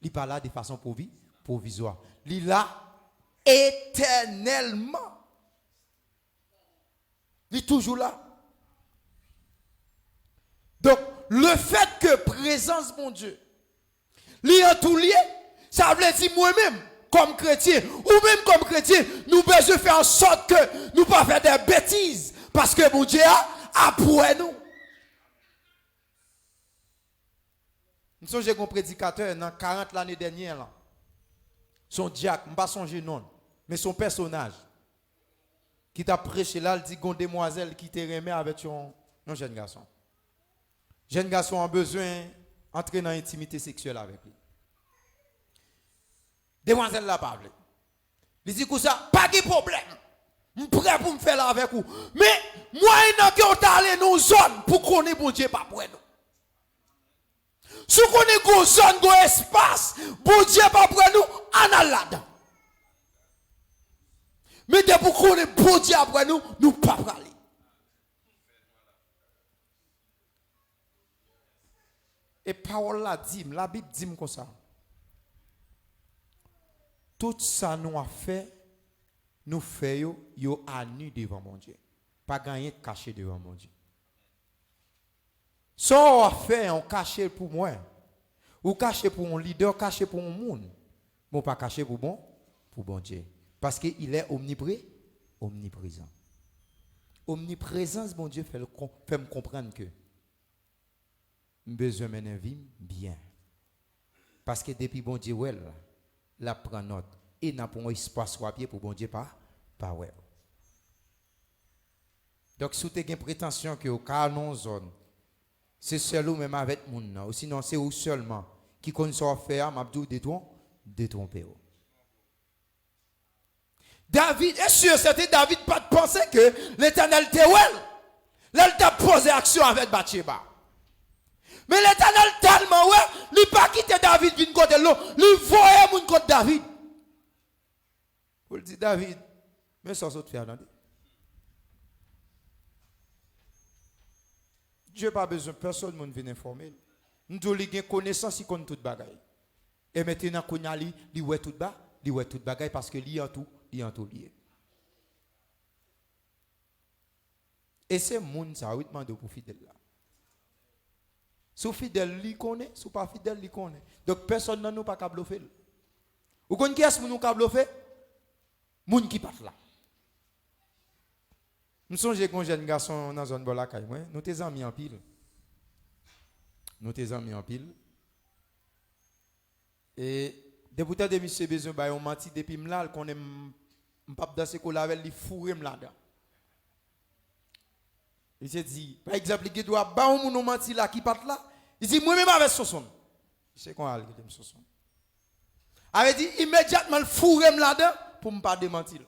li pa la de fason pwovi-, pwovizwa. Li la etènèlman. Li toujou la. Donk, lefèt ke prezans Bondye li an tou l ye, sa vle di mwen menm, kòm kretyen, ou menm kòm kretyen, nou bezwen fè an sòt ke nou pa fè de betiz, paske Bondye a ap wè nou. M sonje gon predikatè nan karant lane dènye lan. Se yon dyak, m pa sonje non l, men se yon pèsonaj ki t ap preche la, l di gon demwazèl ki te renmen avèk yon, yon jèn gason. Jèn gason an bezwen antre nan entimite seksyèl avèk li. Demwazèl la pa vle. Li di konsa, pa gen pwoblèm. M prè pou m fè l avèk ou. Men, mwayennan ke w ta ale nan yon zòn pou konnen Bondye p ap wè nou. Si w konnen gon zòn, gon espas, Bondye p ap wè nou, ann al ladan. Men depi w konnen Bondye ap wè nou, nou pa prale. E pawòl la di m, Labib di m konsa, tout sa nou ap fè, nou fè yo, yo a nu devan Bondye. Pa gen anyen k kache devan Bondye. Sa w ap fè an, w kache l pou mwen. Ou kache pou yon lidè, w kache pou yon moun. Men w pa kache pou bon, pou Bondye. Paske il est omnipré, omniprezan. Omniprezans Bondye fè l kon-, fè m konprann ke m bezwen mennen vi m byen. Paske depi Bondye wè l, l ap pran nòt. E nan pran espas w ap ye pou Bondye pa, pa wè w. Donk, si w te gen pretansyon ke w ka nan yon zòn, se sèl ou menm avèk moun nan, osinon se ou sèlman ki konn sa w ap fè a, m ap di w detwon-, detwonpe w. David, e si e sèten, David pa t panse ke Letènèl te wè l lè l t ap poze aksyon avèk Batcheba. Men Letènèl tèlman wè, li pa kite David vin kote l non, li voye moun kot David. Pou l di David, men sa w sot fè a, tande. Dye pa bezwen pèsonn moun vin enfòme l. M di w, li gen konesans, li konn tout bagay. E mentnan, kounye a, li, li wè tout ba-, li wè tout bagay, paske li an tou, li an tou li ye. E se moun sa a, wi, t mande w pou fidèl la. Si w fidèl, li konnen. Si w pa fidèl, li konnen. Donk, pèsonn nan nou pa ka blofe l. Ou konn kiyès moun ou ka blofe? Moun ki pa t la. M sonje gen yon jèn gason nan zòn bò lakay mwen. Nou te zanmi anpil. Nou te zanmi anpil. E depi w tande misye bezwen bay yon manti, depi m la, l konnen m, m p ap danse kole avè l, li foure m ladan. Misye di, pa egzanp, li gen dwa ba yon moun yon manti la ki pa t la, li di, "Mwen menm avè Sonsonn." Misye konn al rele m Sonsonn. Sa vle di, imedyatman, l foure m ladan pou m pa demanti l.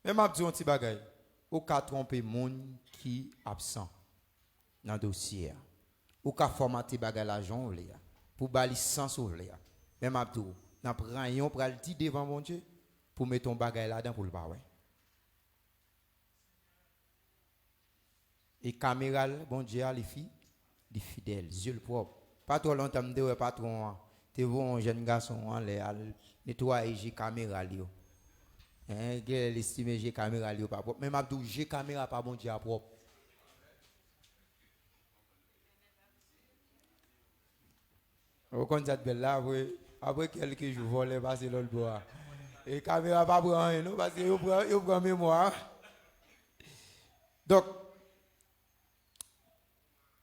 Men m ap di w yon ti bagay. Ou ka twonpe moun ki absan nan dosye a. Ou ka fòmate bagay la jan w vle a, pou ba li sans ou vle a. Men m ap di w, nan pran yon pral di devan Bondye pou mete yon bagay ladan pou l pa wè. E kamera l, Bondye a, li fi, li fidèl, zye l pwòp. Pa twò lontan, m te wè patwon an te voye yon jèn gason anlè al netwaye je kamera l yo. Hein, gen lè l estime je kamera l yo pa pwòp. Men m ap di w, je kamera pa Bondye a pwòp. Ou konn sa t bèl la, apre, apre kèlke jou, vòlè pase lòt bò a. E kamera pa pran anyen, non, paske yo pran, yo pran memwa. Donk,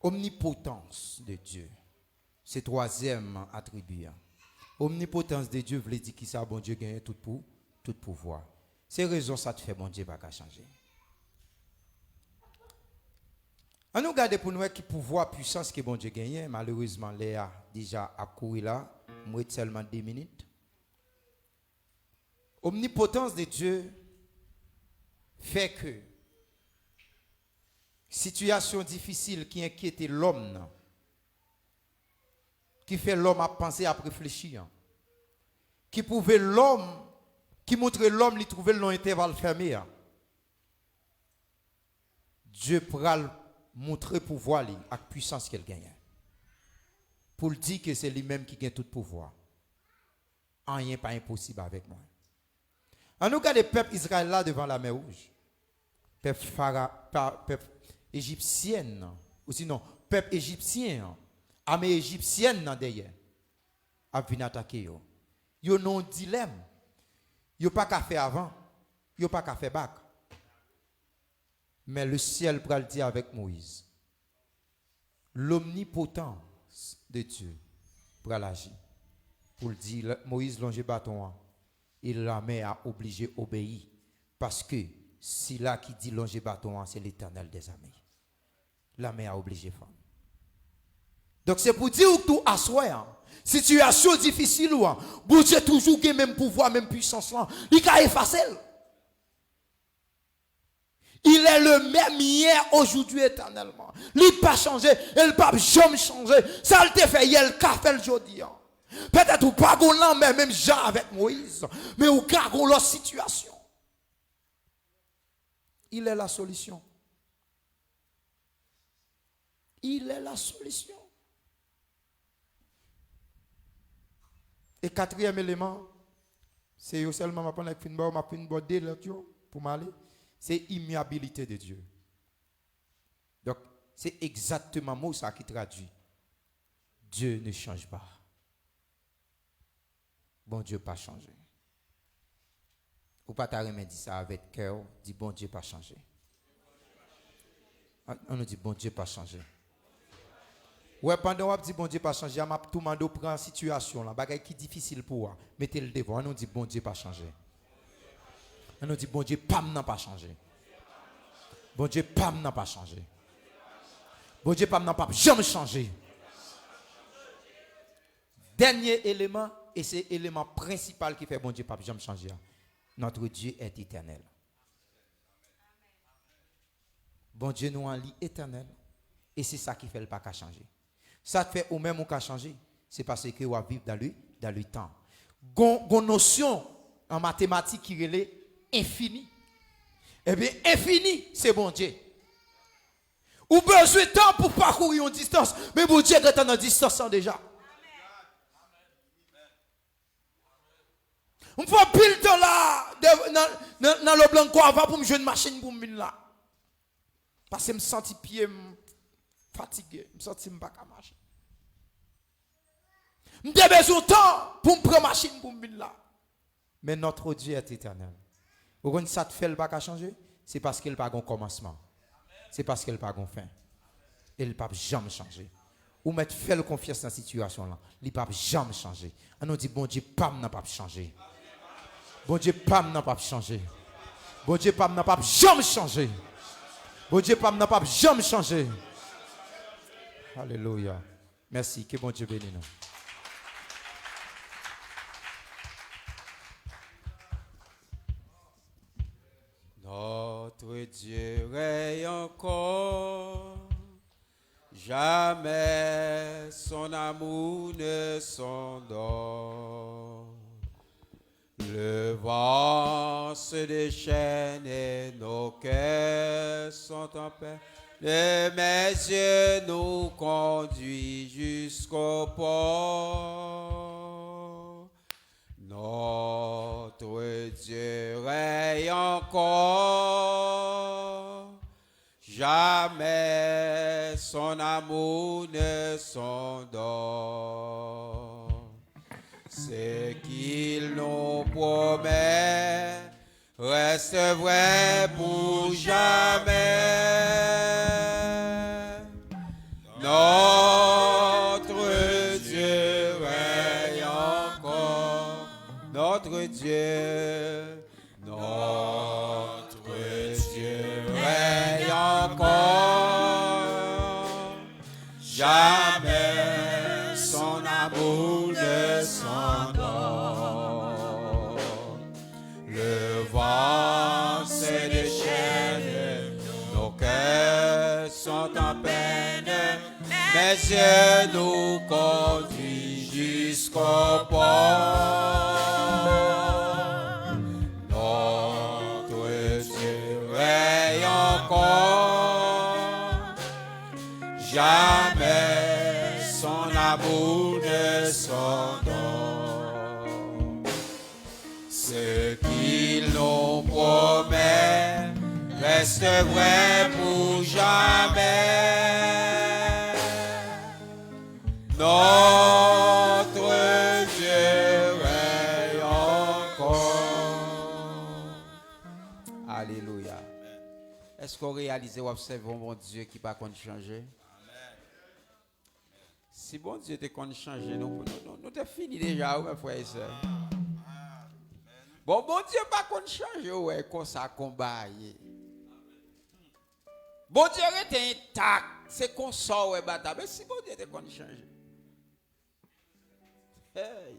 omnipotans de Dye, se twazyèm atribi a. Omnipotans de Dye vle di kisa? Bondye genyen tout pou, tout pouvwa. Se rezon sa t fè Bondye pa ka chanje. Ann nou gade pou n wè ki pouvwa, pwisans ke Bondye genyen. Malerezman, lè a deja ap kouri la. M ret sèlman de minit. Omnipotans de Dye fè ke sitiyasyon difisil ki enkyete lòm nan, ki fè lòm ap panse, ap reflechi an, ki pwouve lòm, ki montre lòm li twouve l nan yon entèval fèmen an, Dye pral montre pouvwa li ak pwisans ke l genyen. Pou l di ke se li menm ki gen tout pouvwa. Anyen pa enposib avèk mwen. Ann nou gade pèp Izrayèl la devan Lamè Wouj. Pèp Fara, pa, pèp ejipsyèn nan, ou sinon, pèp ejipsyen an, ame ejipsyèn nan dèyè, ap vin atake yo. Yo nan yon dilèm. Yo pa ka fè avan, yo pa ka fè bak. Men lesyèl pral di avèk Moyiz, lomnipotans de Dye pral aji. Pou l di, Moyiz lonje baton an, e lamè a oblije obeyi, paske sila ki di lonje baton an, se Letènèl dèzame. Lamè a oblije fann. Donk, se pou di w tou aswè an, sitiyasyon difisil ou an, Bondye toujou gen menm pouvwa, menm pwisans lan. Li ka efase l. Il est le même hier, aujourd'hui, éternellement. Li pa chanje, e l p ap janm chanje. Sa l te fè yè, l ka fè l jodi an. Petèt ou pa gon lanmè menm jan avèk Moyiz, men ou ka gon lòt sitiyasyon. Il est la solution. Il est la solution. E katriyèm eleman, se yo sèlman m ap pran lè k fin ba w, m ap fin ba w de lòt yo pou m ale. Se imyabilite de Dye. Donk, se egzakteman mo sa ki tradui Dieu ne change pas. Bondye pa chanje. Ou pa ta renmen di sa avèk kè w, di, "Bondye pa chanje." An, an nou di, "Bondye pa chanje." Ou wè, pandan w ap di, "Bondye pa chanje" a, m ap tou mande w pran sitiyasyon lan, bagay ki difisil pou ou a, mete l devan w. An nou di, "Bondye pa chanje." An nou di, "Bondye pa m nan pa chanje." Bondye pa m nan pa chanje. Bondye pa m nan p ap janm chanje. Dènye eleman, e se eleman prensipal ki fè Bondye p ap janm chanje a. Notre Dieu est éternel. Bondye nou an, li etènèl. E se sa ki fè l pa ka chanje. Sa k fè ou menm ou ka chanje, se paske w ap viv dans le, dans le temps. Gon, gon nosyon an matematik ki rele enfini. Ebyen, enfini, se Bondye. Ou bezwen tan pou pakouri yon distans, men Bondye gentan nan distans lan deja. M fè anpil tan la, de, nan, nan, nan Lo Blanco avan pou m jwenn machin pou m vin la. Paske m santi pye m fatige, m santi m pa ka mache. M te bezwen tan pou m pran machin pou m vin la. Men notre Dieu est éternel. Ou konn sa k fè l pa ka chanje? Se paske l pa gon kòmansman. Se paske l pa gon fen. E l p ap janm chanje. Ou mèt fè l konfyans nan sitiyasyon lan. Li p ap janm chanje. An nou di, Bondye pa m nan p ap chanje. Bondye pa m nan p ap chanje. Bondye pa m nan p ap janm chanje. Bondye pa m nan p ap janm chanje. Alelouya. Mèsi. Ke Bondye beni nou. Notre Dieu règne encore, jamais son amour ne s'endort. Le vent se déchaîne et nos cœurs sont en peine, mais Dieu nous conduit jusqu'au port. Notre Dieu règne encore, jamais son amour ne s'endort. Ce qu'il nous promet reste vrai pour jamais. Notre Dieu règne encore. Notre Dieu, notre Dieu règne encore. Jamais son amour ne s'endort. Le vent se déchaîne, nos cœurs sont en peine, mais Dieu nous conduit jusqu'au port. Notre Dieu règne encore, jamais son amour ne s'endort. Ce qu'il nous promet reste vrai pour jamais. Notre Dieu règne encore. Alelouya. Èske w reyalize w ap sèvi yon Bondye ki pa konn chanje? Si Bondye te konn chanje, nou, nou, nou, nou te fini deja, wi, mè frè e sè. Bon, Bondye pa konn chanje, w wè konsa konba a ye. Bondye rete entak, se konsa w wè batay. Men si Bondye te konn chanje. Hey!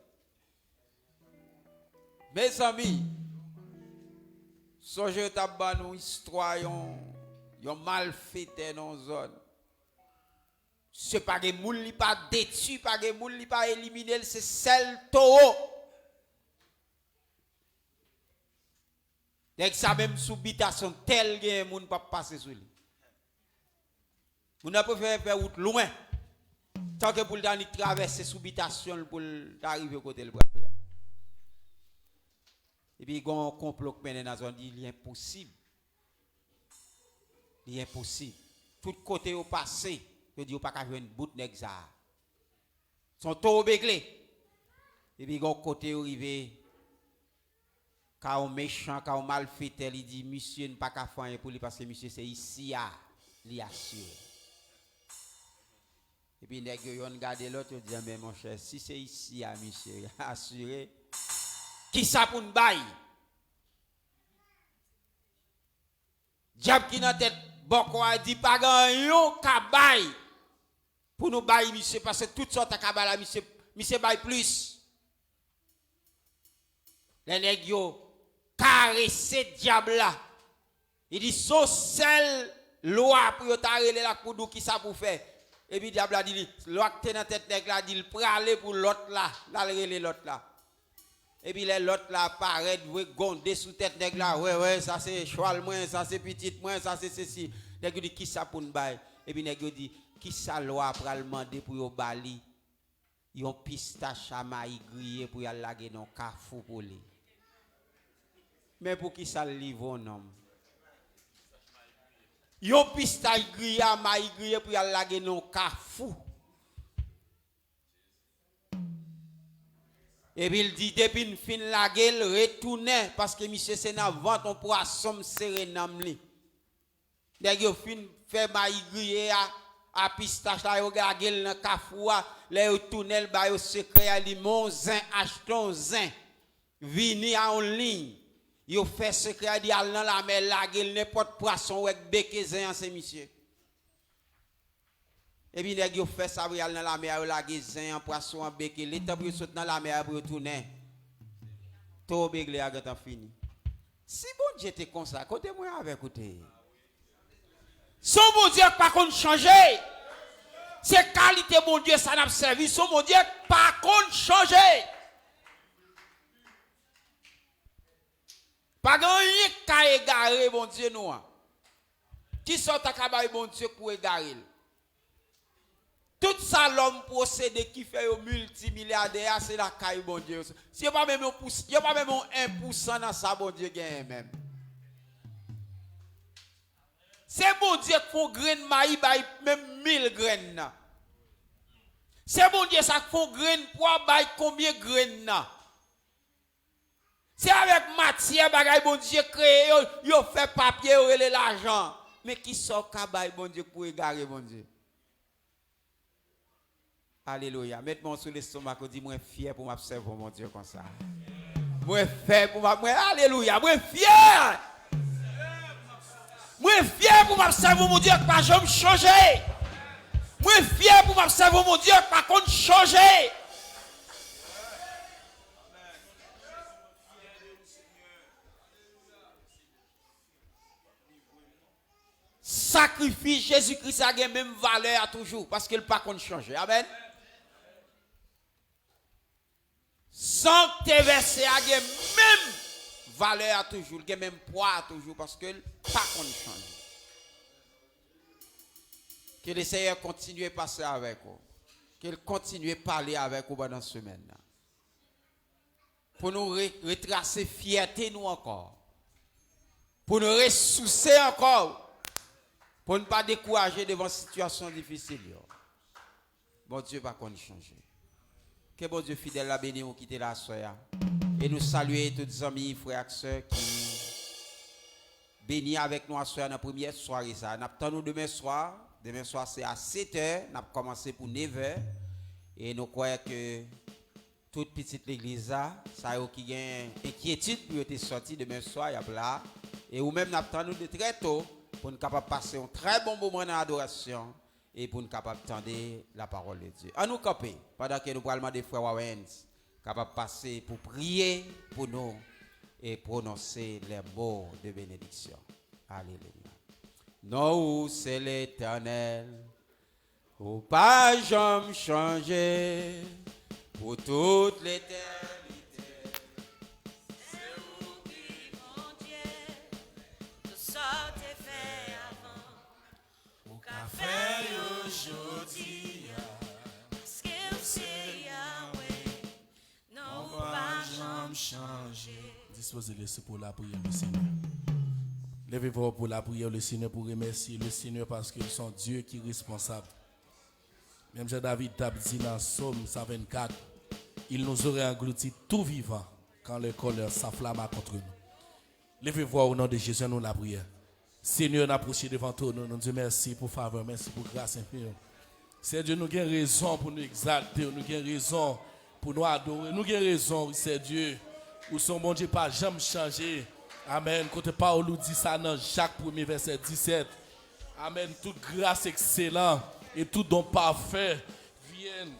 Mezanmi, sonje yo t ap ban nou istwa yon, yon malfetè nan yon zòn. Misye pa gen moun li pa detwi, pa gen moun li pa elimine l, se sèl towo. Nèg sa menm sou bitasyon tèl genyen moun p ap pase sou li. Moun nan prefere fè wout lwen, tanke pou l ta annik travèse sou bitasyon l pou l ta rive kote l prale a. Epi gen yon konplo k mennen nan zòn, di li enposib. Li enposib. Tout kote yo pase, yo di yo pa ka jwenn bout nèg sa a. Se yon towo begle. Epi gen yon kote yo rive, ka yon mechan, ka yon malfetè, li di misye n pa ka fè anyen pou li paske misye se isi a li asire. Epi nèg yo yonn gade lòt, yo di, "Anben, monchè, si se isi a misye asire, kisa pou n bay?" Dyab ki nan tèt bòkò a di, "Pa gen anyen w ka bay pou nou bay misye, paske tout sa w ta ka bay la, misye, Misye bay plis. Lè nèg yo karese dyab la, li di se yon sèl lwa pou yo ta rele l ak pou di w kisa pou fè. Epi dyab la di li, lwa k te nan tèt nèg la di l prale pou lòt la, l al rele lòt la. Epi lè lòt la parèt, vwe gwonde sou tèt nèg la, wè, wè, sa se chwal mwen, sa se pitit mwen, sa se sesi. Nèg yo di, kisa pou n bay? Epi nèg yo di, kisa lwa a pral mande pou yo ba li yon pistach a mayi griye pou y al lage nan yon kafou pou li? Men poukisa l livre yon nonm? Yon pistach griye a mayi griye pou y al lage nan yon kafou. Epi l di, depi n fin lage l, retounen, paske misye se nan vant yon pwason m sere nanm li. Nèg yo fin fè mayi griye a, a pistach la, yo lage l nan kafou a. Lè yo tounen l, ba yo sekrè a, li men yon zen, achte yon zen. Vini a yon liy. Yo fè sekrè a, di al nan lamè, lage l, nenpòt pwason w wè k beke zen an, se misye. Epi nèg yo fè sa vre, al nan lamè a, yo lage zen an, pwason an beke. Letan pou yo sot nan lamè a, pou yo tounen, towo begle a gentan fini. Si Bondye te konsa, kote mwen avèk ou te ye? Se yon Bondye k pa konn chanje. Se kalite Bondye sa n ap sèvi. Se yon Bondye k pa konn chanje. Pa gen anyen k ka egare Bondye nou an. Kisa w ta ka bay Bondye pou egare l? Tout sa lòm posede ki fè yo miltimilyadè a, se lakay Bondye yo. Si yo pa menm yon pous-, yo pa menm yon en pousan nan sa Bondye genyen menm. Se Bondye k fè yon grenn mayi bay menm mil grenn nan. Se Bondye sa k fè yon grenn pwa bay konbyen grenn nan. Se avèk matyè bagay Bondye kreye yo, yo fè papye, yo rele lajan. Men kisa w ka bay Bondye pou egare Bondye? Alelouya. Met men w sou lestomak ou, di, mwen fyè pou m ap sèvi yon Bondye konsa. Mwen fyè pou m ap, mwen, alelouya, mwen fyè. Mwen fyè pou m ap sèvi yon Bondye k pa janm chanje. Mwen fyè pou m ap sèvi yon Bondye k pa konn chanje. Sakrifis Jezi Kris la gen menm valè a toujou, paske l pa konn chanje. Amèn. San k te vèse a gen menm valè a toujou, l gen menm pwa a toujou, paske l pa konn chanje. Ke le Senyè kontinye pase avèk ou. Ke l kontinye pale avèk ou pandan semèn nan. Pou nou re-, retrase fyète nou ankò. Pou nou resouse ankò. Pou n pa dekouraje devan sitiyasyon difisil yo. Bondye pa konn chanje. Ke Bondye fidèl la beni ou ki te la aswè a. E nou salye tout zanmi, frè ak sè ki beni avèk nou aswè a nan premyè sware sa a. N ap tann ou demen swa. Demen swa se a sèt è, n ap kòmanse pou nèf è. E nou kwè ke tout pitit legliz la, sa yo ki gen enkyetid pou yo te sòti demen swa, y ap la. E ou menm, n ap tann ou de trè to pou n kapab pase yon trè bon moman nan adorasyon e pou n kapab tande la parole de Dieu. Ann nou kanpe pandan ke nou pral mande frè Wawens kapab pase pou priye pou nou e pwononse les mots de bénédiction. Alelouya. Non ou se Letènèl, ou pa janm chanje pou tout letènite. Se ou ki Bondye, tout sa w te fè avan, ou ka fè yo jodi a. Paske w se Yahweh, non ou pa janm chanje. Dispoze lespri w pou lapriyè, le Senyè. Leve vwa w pou lapriyè, le Senyè, pou remèsye le Senyè paske l se yon Dye ki responsab. Menm jan David t ap di nan Sòm san vennkat, il nous aurait engloutis tout vivant quand les colères s'enflamma contre nous. Leve vwa w, o non de Jezi, ann nou lapriyè. Senyè, n apwoche devan twòn ou, nou di w mèsi pou favè w, mèsi pou gras enfini w. Senyè, nou gen rezon pou nou egzalte w, nou gen rezon pou nou adore w, nou gen rezon, wi, Senyè. Ou se yon Bondye pa janm chanje. Amèn. Kote pawòl ou di sa nan Jak premye vèsè disèt. Amèn. Tout gras ekselan e tout don pafè vyen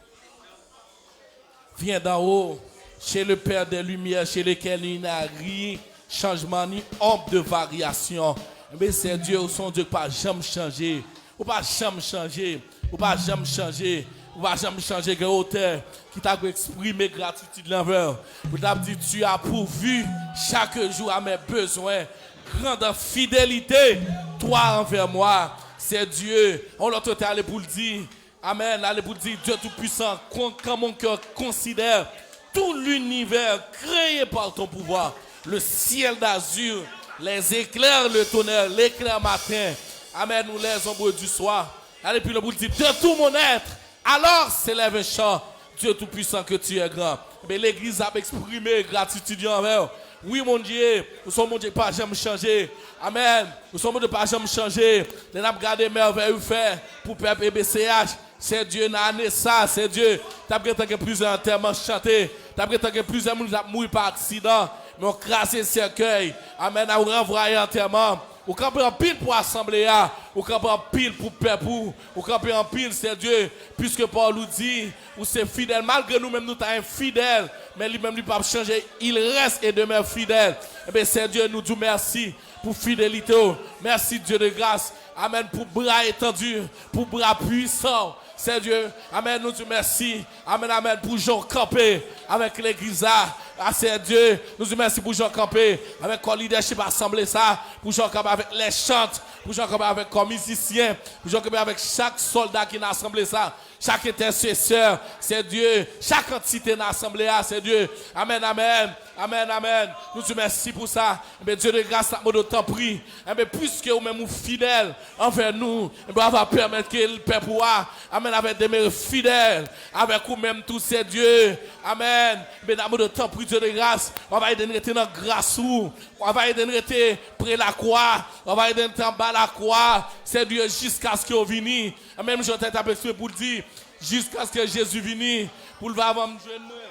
Vient d'en haut, chez le Père des Lumières, chez lequel il n'y a ni changement ni ombre de variation. Enben, Sè Dye, ou se yon Dye ki pa janm chanje. Ou pa janm chanje. Ou pa janm chanje. Ou pa janm chanje. Gen otè ki ta dwe eksprime gratitid li anvè w. Pou l t ap di, Tu as pourvu chaque jour à mes besoins. Grande fidélité, toi envers moi. Sè Dye, yon lòt otè ale pou l di, Amèn. Ale pou l di, Dieu Tout-Puissant, quand, quand mon cœur considère tout l'univers créé par ton pouvoir, le ciel d'azur, les éclairs, le tonnerre, l'éclair matin. Amèn. Ou les ombres du soir. Ale pi lwen pou l di, De tout mon être, alors s'élève un chant, Dieu Tout-Puissant, que tu es grand. Ebyen, legliz ap eksprime gratitid yo anvè w. Wi, Bondye, ou se yon Bondye ki pa janm chanje. Amèn. Ou se yon Bondye ki pa janm chanje. Lè n ap gade mèvèy ou fè pou pèp E B C H, Sè Dye, nan ane sa, Sè Dye, t ap gentan gen plizyè antèman chante, t ap gentan gen plizyè moun ki t ap mouri pa aksidan, men w kraze sèkèy, amèn, ou ranvwaye antèman, ou kanpe anpil pou asanble a, ou kanpe anpil pou pèp ou, ou kanpe anpil, Sè Dye, piske pawòl ou di, ou se fidèl, malgre nou menm nou ta enfidèl, men li menm li p ap chanje, il reste et demeure fidèle. Ebyen, Sè Dye, nou di w mèsi pou fidelite w. Mèsi, Dye de gras. Amèn, pou bra etandi, pou bra pwisan w. Sè Dye, amèn, nou di w mèsi. Amèn, amèn, pou jan w kanpe avèk legliz la. A, Sè Dye, nou di w mèsi pou jan w kanpe avèk kò lidèchip asanble sa, pou jan w kanpe avèk lè chant, pou jan w kanpe avèk kò mizisyen, pou jan w kanpe avèk chak sòlda ki nan asanble sa, chak entèsesè, Sè Dye, chak antite nan asanble a, Sè Dye. Amèn, amèn, amèn, amèn. Nou di w mèsi pou sa. Enben, Dye de gras, n ap mande w tanpri. Enben, piske ou menm ou fidèl anvè nou, enben, w ava pèmèt ke pèp ou a, amèn, ava demere fidèl avèk ou menm tou, Sè Dye. Amèn. Enben, n ap mande w tanpri, Dye de gras, w ava ede n rete nan gras ou. W ava ede n rete pre lakwa. W ava ede n rete anba lakwa, Sè Dye, jiskaske w vini. Menm jan tèt ap eksprime pou l di, jiskaske Jezi vini, pou l va vann jwenn mwen.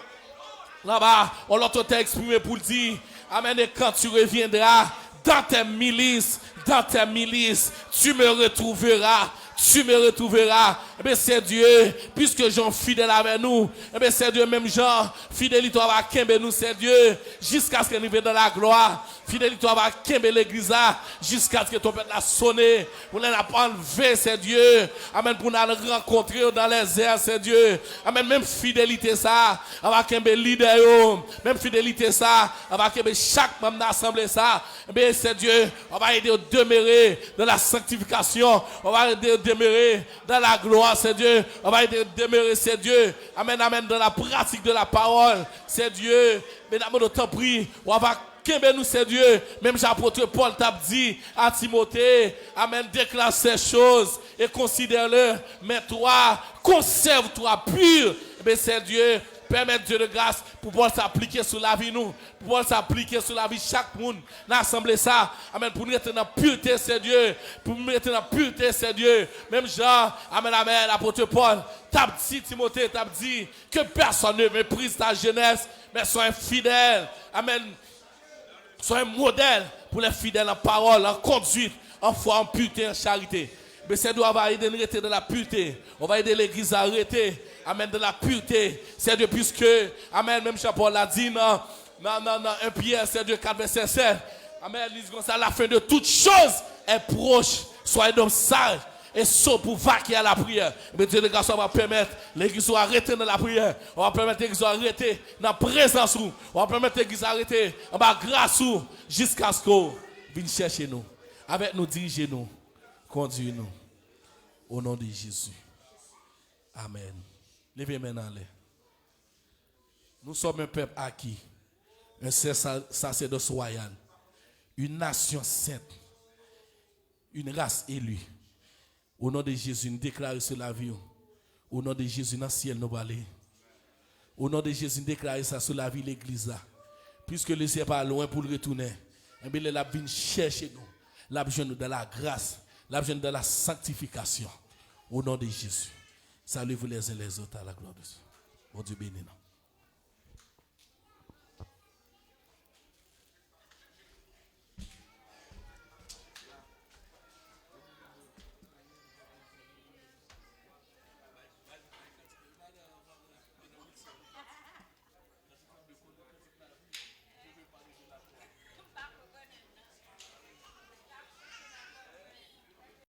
Laba, yon lòt otè eksprime pou l di, Amèn, et quand tu reviendras dans tes milices, dans tes milices, tu me retrouveras, tu me retrouveras. Enben, Sè Dye, piske jan w fidèl avè nou, enben, Sè Dye, menm jan fidelite w ava kenbe nou, Sè Dye, jiskaske n rive dans la gloire. Fidelite w ava kenbe legliz la jiskaske twonpèt la sone. Pou lè n ap anlve, Sè Dye. Amèn. Pou n al rankontre w dans les airs, Sè Dye. Amèn. Menm fidelite sa a ava kenbe lidè yo. Menm fidelite sa a ava kenbe chak manm nan asanble sa a. Enben, Sè Dye, w ava ede yo demere dans la sanctification. W ava ede yo demere dans la gloire, Sè Dye. W ava ede yo demere, Sè Dye. Amèn, amèn. Dans la pratique de la parole, Sè Dye. Men n ap mande w tanpri, w ava kenbe nou, Sè Dye, menm jan apot Pòl t ap di a Timote, amèn, déclare ces choses et considère-les, mais toi, conserve-toi pur. Enben, Sè Dye, pèmèt, Dye de gras, pou pawòl sa aplike sou lavi nou, pou pawòl sa aplike sou lavi chak moun nan asanble sa, amèn, pou nou rete nan pirte, Sè Dye, pou nou rete nan pirte, Sè Dye, menm jan, amèn, amèn, apot Pòl t ap di Timote, t ap di, que personne ne méprise ta jeunesse, mais sois un fidèle, amèn, Sois un modèle pour les fidèles en parole, en conduite, en foi, en pureté, en charité. Men Sè Dye, w ava ede n rete dans la pureté. W ava ede legliz la rete, amèn, dans la pureté. Sè Dye, piske, amèn, menm jan Pòl la di nan, nan, nan, nan un Pyè, Sè Dye, kat vèsè sèt. Amèn, li di konsa, la fin de toutes choses est proche. Soyez donc sages et sobres pour vaquer à la prière. Ebyen, Dye de gras, w ava pèmèt legliz ou a rete nan lapriyè. W ava pèmèt legliz ou a rete nan prezans ou. W ap pèmèt legliz la rete anba gras ou jiskaske w vin chèche nou. Avèk nou, dirije nou, kondui nou. O non de Jezi. Amèn. Leve men n anlè. Nous sommes un peuple acquis, un sa- sacerdoce royal, une nation sainte, une race élue. O non de Jezi, n deklare sou lavi w. O non de Jezi, nan syèl nou prale. O non de Jezi, n deklare sa sou lavi legliz la. Piske Leseyè pa lwen pou l retounen, enben, lè l ap vin chèche nou, l ap jwenn nou dans la grâce, l ap jwenn nou dans la sanctification. O non de Jezi. Saluez-vous les uns les autres à la gloire de Dieu. Bondye beni nou.